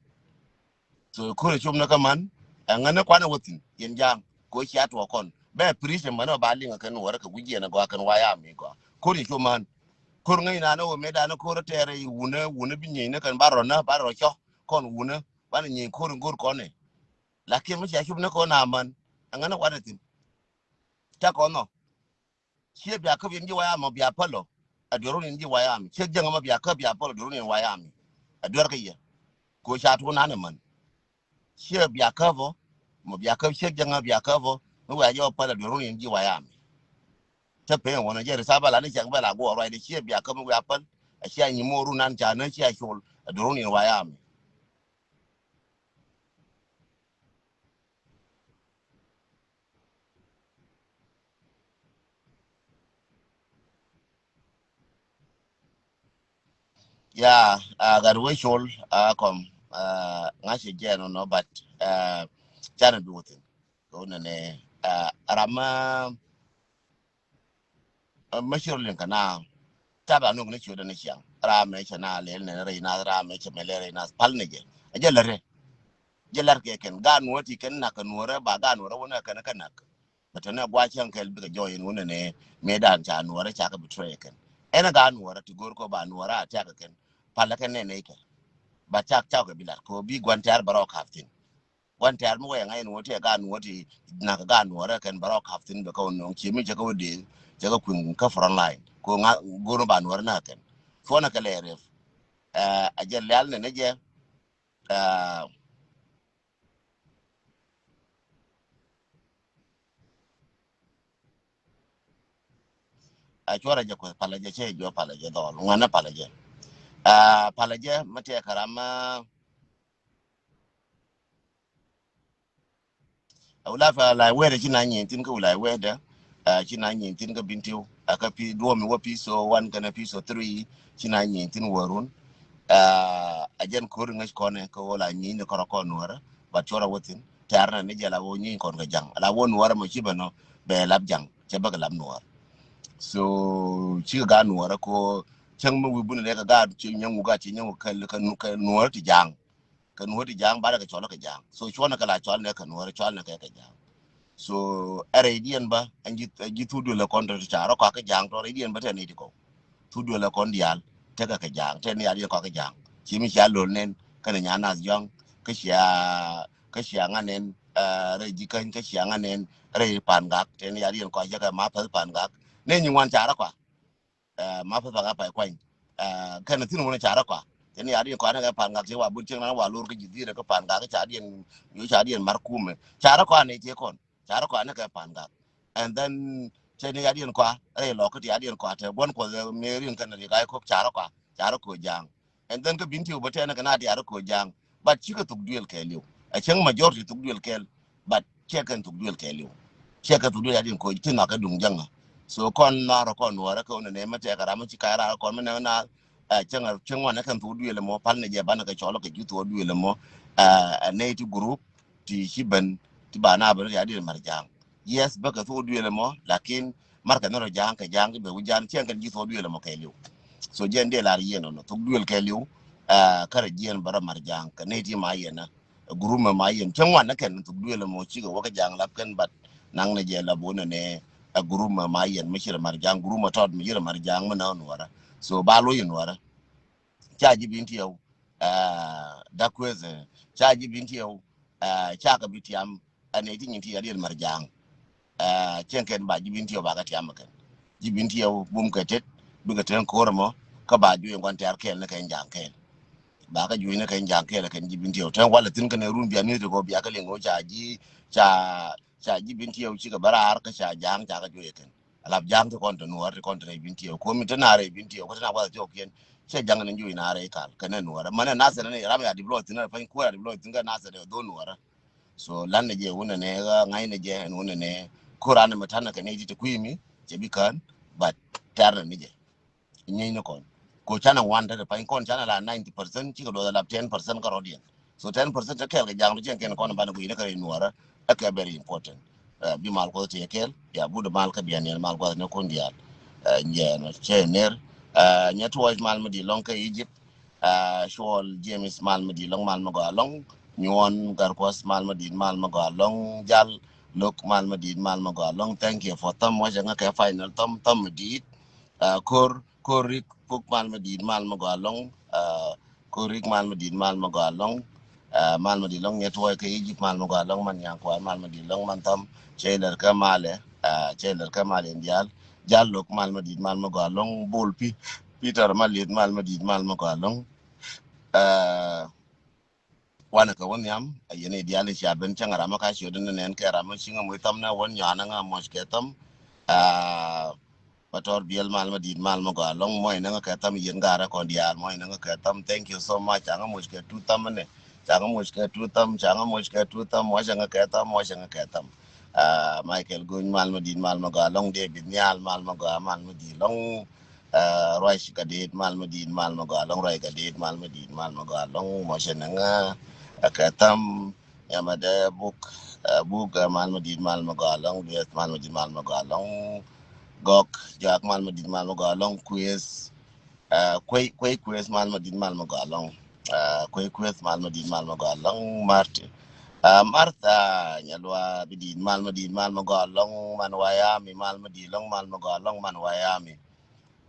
So kor ɛ cop nɛ kä män. Ɛŋä ni kuanɛ wä thin yɛn ja̱a̱ŋ kɛ cia tuɔɔk kɔn bɛ preach män ɛ ba liŋ ɛ kɛn wärä kɛ wi̱c yɛn ɛ gɔaa kɛn White Army gɔaa. Kor ɛ cop män. Kor ŋäc nanɛ wä mëë danɛ kor ɛ tɛɛrɛ i̱ wunä wunä bi nyieny ni kɛn ba rɔ nä ba rɔ cɔk kɔn wunä banɛ nyieny kor in go̱r kɔn ɛ. Lakin mi cia cop ni kɔn a män ɛŋä ni wanɛ thin. Ca kɔn nɔ. Ciɛ bia käp yɛn ji̱ White Army bia päl ɔ. A duer wun yɛn ji̱ White Army. Ciɛ jäŋ ma bia käp bia päl a duer wun yɛn White Army. A duer kä yɛ. Ko ca tuun an män. Ciɛ bia käp ɔ. Ma bia käp ciɛ jäŋ ma bia käp ɔ. Mi wia jɛ wä päl a duer wun yɛn ji̱ White Army. Te peny wun a jɛ ri sa bä la ni cak bä la guɔ ruac de ciɛ bia käp mi wia päl. A ciɛ nyi moru nan ca nä ciɛ col. A duer wun yɛn White Army. Ya, a gat wee col a kɔm a ŋa̱c jɛ nɔ nɔ, but a canɛ bi wä thin. Kɛ wä nɛnɛ a ram a ma cir liŋ kɛ na tap a nok ni ciötdä ni ciaŋ. Ram mɛ cɛ na lɛl nɛn rɛy nath, ram mɛ cɛ mɛ lɛl rɛy nath pal ni jɛ. A jɛ lät rɛ jɛ lät kɛ kɛn gaat nuɔ̱ɔ̱r ti kɛn nak kɛ nuɔ̱ɔ̱rä ba gaat nuɔ̱ɔ̱rä wä nɛ kɛn kɛ nak. Bɛ tɛn ɛ gua̱a̱c cäŋ kɛl bikɛ jɔɔc ɛn wunɛ nɛ mëë dan ca nuɔrä ca kɛ betray kɛn. Ɛn ɛ gaat nuɔrä ti go̱o̱r kɔ ba nuɔrä a tɛk kɛn. Palä kɛn nɛ nɛy kɛ. Ba cak cak kɛ bi lat kɔ bi gua̱n tɛ̈r bɛ rɔ ka̱p thi̱n. Gua̱n tɛ̈r mi wɛy ŋa̱c ɛn wä ti ɛ gaat nuɔrä ti nak ɛ gaat nuɔrä kɛn bɛ rɔ ka̱p thi̱n bɛ kä wä nöŋ cie mi cɛ kɛ wä dee cɛ kɛ kui̱n kä front line kɔ ŋa̱ go̱o̱r ba nuɔrä nä kɛn. Cuɔnɛ kɛ lɛ rep. Ɛ jɛ lial nɛ ni jɛ. Ɛ a cuɔrɛ jɛ kuɛ palɛ jɛ cɛ jɔ palɛ jɛ dhɔl ŋuanɛ palɛ jɛ. A palɛ jɛ mɛ tɛɛ kɛ ram a wula fɛ la wɛɛdɛ ci na nyin tin kä wula wɛɛdɛ. A ci na nyin tin kä Bintiu a kä pi duɔmi wä pi so one kɛnɛ pi so three ci na nyin tin wärun. A jɛn kori ŋäc kɔnɛ kä wula nyin ni kɔrɔ kɔn wärä. But cuɔrɛ wä thin tɛr na ni jɛ la wä nyin kɔn kä jaŋ la wä nuɔrä mɛ ci bɛ nɔ bɛ lap jaŋ cɛ bä kɛ lap nuɔrä. So ci kɛ gaat nuɔrä ko cäŋ mi wi̱i̱ buni lɛ kɛ gaat ci nyɛŋ wä gaat ci nyɛŋ wä kɛ nuɔrä ti jaŋ. Kɛ nuɔ̱ɔ̱r ti ja̱a̱ŋ banɛ kɛ cɔl kɛ ja̱a̱ŋ. So cuɔnɛ kɛ la cɔl nɛ kɛ nuɔ̱ɔ̱r cɔl nɛ kɛ kɛ ja̱a̱ŋ. So ɛ rɛy diɛn bä ɛn ji̱ thuk duël ɛ kɔn tɔ̱ ti ca rɔ kɔak kɛ ja̱a̱ŋ tɔ̱ rɛy diɛn bä tɛn ni ti kɔw. Thuk duël ɛ kɔn diaal tekɛ kɛ ja̱a̱ŋ tɛn ni a diɛn kɔak kɛ ja̱a̱ŋ. Ci mi cia lo̱l nɛn kɛnɛ nya nath jɔ̱a̱ŋ kä cia kä cia ŋa nɛn rɛy ji̱ käny kä cia ŋa nɛn rɛy pan gak tɛn ni a diɛn kɔak jɛ kɛ ma päth pan gak. Nɛ nyi ŋuan ca rɔ kɔak. Ɛ ma pä thak a pay kuany. Ɛ kɛn thin wun ca rɛ kɔa thin ya din kɔa ni kɛ pan gak ti wa bun cieŋ na wa lor kä ji̱ dhirɛ kä pan gak ca diɛn yo ca diɛn mar kumɛ ca rɛ kɔa ni ti kɔn ca rɛ kɔa ni kɛ pan gak. And then cɛ ni ya din kɔa rɛ lɔ kä ti ya din kɔa tɛ guan kɔ mi rin kɛn ri gai kɔk ca rɛ kɔa ca rɛ kɔ jaŋ. And then kä bin ti wä bä tɛn kɛ na diarä kɔ jaŋ. But cikɛ thuk duel kɛɛliw. A cäŋ majority thuk duel kɛɛl. But cɛ kɛn thuk duel kɛɛliw. Cɛ kɛn thuk duel adin kɔ ti na kɛ duŋ jaŋ. So kɔn na rɔ kɔn nuɔrɛ kɛ wä nɛ mɛ tɛkɛ ram ci kay ra kɔn mɛ nɛ na. A cäŋ a cäŋ wanɛ kɛn thuk duel mɔ pal ni jɛ banɛ kɛ cɔl kɛ ju thuk duel mɔ. A nɛ ti group ti ci ben ti ba na ben ti adin mar jaŋ. Yes bä kɛ thuk duël ɛmɔ lakin markɛ ni rɔ ja̱a̱ŋ kɛ ja̱a̱ŋ ti bɛ wi̱c ja̱a̱ŋ cieŋ kɛn ji̱ thuk duël ɛmɔ kɛɛliw. So jiɛn dee lar yiɛn ɔnɔ thuk duël kɛɛliw. Kä rɔ jiɛn bä rɔ mar ja̱a̱ŋ kɛ nɛy ti ma yiɛn ɛ gurum ɛ ma yiɛn cieŋ wan ni kɛn thuk duël ɛmɔ cikɛ wä kä ja̱a̱ŋ lap kɛn bat naŋ ni jɛ lap wä nɛ nɛ ɛ gurum ɛ ma yiɛn mi ci rɔ mar ja̱a̱ŋ gurum ɛ tɔt mi ci rɔ mar ja̱a̱ŋ mi nɛ ɔ nuɔrä. So ba lo̱c ɛ nuɔrä. Ca ji̱ bin tiɛw dak kueth ca ji̱ bin tiɛw. Ca kɛ bi tiam ɛn ɛ ti nyin ti yɛn yɛn mɛr ja̱a̱ŋ. Cieŋ kɛn ba ji̱ bin tiɛw ba kɛ tiam kɛn. Ji̱ Bentiu bum kɛ tet, bikɛ te ko̱r ɛmɔ, kä ba juɔc in gua̱n tɛ̈r kɛɛl ni kɛ in ja̱a̱ŋ kɛɛl. Ba kä juɔc ni kɛ in ja̱a̱ŋ kɛɛl kɛn Ji̱ Bentiu. Te walɛ thi̱n kɛn ɛ run bia ni ti kɔ bia kä liŋ ɣöö ca ji̱, ca, ca Ji̱ Bentiu cikɛ bä raar kä ca ja̱a̱ŋ ca kɛ juɔc ɛ kɛn. Alap ja̱a̱ŋ ti kɔn te Nuɔɔr ti kɔn te rɛy Bentiu. Ko̱ mi te na rɛy Bentiu, ko̱ te na gua̱th tiɔɔkiɛn. Cɛ ja̱ŋ ni juɔc na rɛy kal kɛn ɛ Nuɔɔr. Mɛn ɛ Nasir ni ram ya deploy thi̱n ɛ pany kuɔr ya deploy thi̱n kä Nasir ɛ dho̱ Nuɔɔr. So lan ni jɛ wun ni nɛ ɣä ŋa̱c ni jɛ ɛn wun ni nɛ. Ko̱r an ni mi ta̱n ni kɛ ni ti ti kui̱ mi cɛ bi kään, but tɛr ni jɛ. Nyieny ni kɔn. Ko canɛ wan te pany kɔn canɛ la ninety percent, cikɛ duɔth alap ten percent kä rɔ̱diɛn. So ten percent te kɛɛl kɛ ja̱a̱ŋ du cɛn kɛn kɔn banɛ guiy ni kɛ rɛy Nuɔɔrä. Ɛ kɛ very important. Ɛ, bi mal kuɔth ti kɛɛl, bia but mal kä bia niɛn mal kuɔth ni kun diaal. Ɛ, nyɛ nɔ cɛ ner. Ɛ, nyɛ tuɔɔc mal mi di lɔŋ kä Egypt. Ɛ, Cuɔl James mal mi di lɔŋ mal mi gɔaa lɔŋ. Nyuɔn Garkuɔth mal mi di mal mi gɔaa lɔŋ. Jal Lok mal mi di mal mi gɔaa lɔŋ. Thank you for thumb. Muɔcɛ ŋä kɛ final thumb, thumb mi di. Ɛ, Ko̱r, Ko̱r Rik Puk mal mi di̱i̱t mal mi gɔaa lɔ̱ŋ. Ɛ, Ko̱r Rik mal mi di̱i̱t mal mi gɔaa lɔ̱ŋ. Ɛ, mal mi di̱i̱t lɔ̱ŋ nyɛ tuɔɔc kä Egypt mal mi gɔaa lɔ̱ŋ man nyaŋ kua̱r mal mi di̱i̱t lɔ̱ŋ man thɔm. Cɛ ilɛr kä malɛ, ɛ, cɛ ilɛr kä malɛ in diaal. Jal Lok mal mi di̱i̱t mal mi gɔaa lɔ̱ŋ. Bol Pi-, Peter Malith mal mi di̱i̱t mal mi gɔaa lɔ̱ŋ. Ɛ, Wanɛ kɛ wä nhiam, a yɛn i̱ diaal i̱ cia ben cäŋ ram kä ciöt in nɛn kɛ ram ciŋ ɛ muc thɔm nɛ wä nyɔanɛ ŋa muɔc kɛ thɔm. Aa, Patɔr Biɛl mal mi di̱i̱t mal mi gɔaa lɔŋ muɔc nɛ ŋa kɛ thɔm yɛn garɛ kɔn diaal muɔc nɛ ŋa kɛ thɔm. Thank you so much. Ca ŋa muc kɛ tu thɔm nɛ. Ca ŋa muc kɛ tu thɔm, ca ŋa muc kɛ tu thɔm, muɔc ŋa kɛ thɔm, muɔc ŋa kɛ thɔm. Aa, Michael Gony mal mi di̱i̱t mal mi gɔaa lɔŋ, David Nhial mal mi gɔaa mal mi di̱i̱t lɔŋ. Aa, Ruac Kadit mal mi di̱i̱t mal mi gɔaa lɔŋ, Ruac Kadit mal mi di̱i̱t mal mi gɔaa lɔŋ, muɔc nɛ ŋa kɛ thɔm. Yamɛ dee Buk, ɛ, Buk, ɛ, mal mi di̱i̱t mal mi gɔaa lɔ̱ŋ, Dueth mal mi di̱i̱t mal mi gɔaa lɔ̱ŋ. Gɔk Jaak mal mi di̱i̱t mal mi gɔaa lɔ̱ŋ, Kueth, ɛ, Kuey, Kuey Kueth mal mi di̱i̱t mal mi gɔaa lɔ̱ŋ. Ɛ, Kuey Kueth mal mi di̱i̱t mal mi gɔaa lɔ̱ŋ, Martin. Ɛ, Martha Nyalwa bi di̱i̱t mal mi di̱i̱t mal mi gɔaa lɔ̱ŋ, man Wayami mal mi di̱i̱t lɔ̱ŋ mal mi gɔaa lɔ̱ŋ, man Wayami.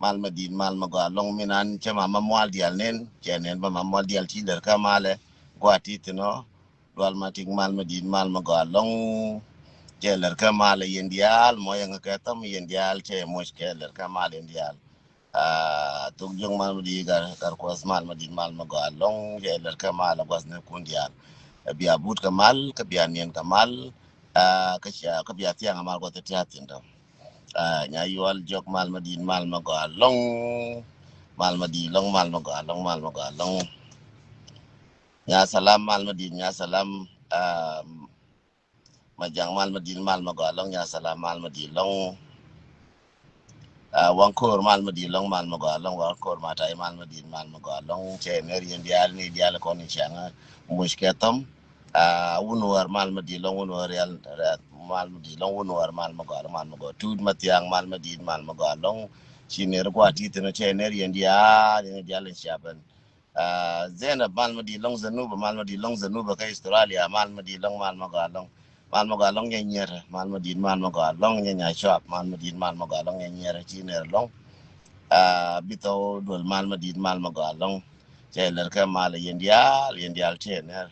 Mal mi di̱i̱t mal mi gɔaa lɔ̱ŋ min an cɛ mama mual diaal nen, cɛ nen ba mama mual diaal ci lɛr kä malɛ, gua ti thin ɔ, dual ma tik mal mi di̱i̱t mal mi gɔaa lɔ̱ŋ, cɛ lɛr kä malɛ yɛn diaal, mɔ yɛn kɛ thɔm yɛn diaal, cɛ moc kɛ lɛr kä malɛ yɛn diaal. Aa, thok jiök mal mi di̱i̱t gar, gar kuɔth mal mi di̱i̱t mal mi gɔaa lɔ̱ŋ, cɛ lɛr kä malɛ guath ni kun diaal. Bia but kɛ mal, kä bia niɛn kɛ mal, aa, kä cia, kä bia thiaŋ mal guath ti thin tɔ. Aa, Nya Yual Jɔk mal mi di̱i̱t mal mi gɔaa lɔ̱ŋ. Mal mi di̱i̱t lɔ̱ŋ, mal mi gɔaa lɔ̱ŋ, mal mi gɔaa lɔ̱ŋ. Nya Salam mal mi di̱i̱t, Nya Salam, aa, Majaŋ mal mi di̱i̱t mal mi gɔaa lɔ̱ŋ, Nya Salam mal mi di̱i̱t lɔ̱ŋ. Aa, Waŋ Ko̱r mal mi di̱i̱t lɔ̱ŋ, mal mi gɔaa lɔ̱ŋ, Waŋ Ko̱r Matai mal mi di̱i̱t mal mi gɔaa lɔ̱ŋ, cɛ ner yɛn diaal ni diaal kɔn in ciaŋ muc kɛ thɔm. Aa, Wun Wär mal mi di̱i̱t lɔ̱ŋ, Wun Wär yal, mal mi di̱i̱t lɔ̱ŋ, Wun Wär mal mi gɔaa lɔ̱ŋ, mal mi gɔaa. Tut Mathiaŋ mal mi di̱i̱t mal mi gɔaa lɔ̱ŋ, ci ner gua ti thin cɛ ner yɛn diaal, yɛn diaal in cia ben. Aa, Zenab mal mi di̱i̱t lɔ̱ŋ, Zenuba mal mi di̱i̱t lɔ̱ŋ, Zenuba kä Australia mal mi di̱i̱t lɔ̱ŋ, mal mi gɔaa lɔ̱ŋ. Mal mi gɔaa lɔ̱ŋ nyɛ nyier, mal mi di̱i̱t mal mi gɔaa lɔ̱ŋ nyɛ nya cuap, mal mi di̱i̱t mal mi gɔaa lɔ̱ŋ nyɛ nyier ci ner lɔ̱ŋ. Aa, Bithɔw Duel mal mi di̱i̱t mal mi gɔaa lɔ̱ŋ. Cɛ lɛr kɛ mal yɛn diaal, yɛn diaal cɛ ner.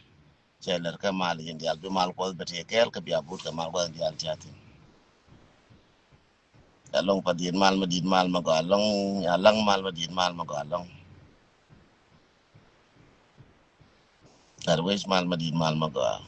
Cɛ lɛr kɛ mal yɛn diaal bi mal kuɔth bɛ tëë kɛɛl kɛ bia but kɛ mal kuɔth diaal cɛ thin. Ɛ lɔŋ pa di̱i̱t mal mi di̱i̱t mal mi gɔaa lɔ̱ŋ, Nya Laŋ mal mi di̱i̱t mal mi gɔaa lɔ̱ŋ. Gat wec mal mi di̱i̱t mal mi gɔaa.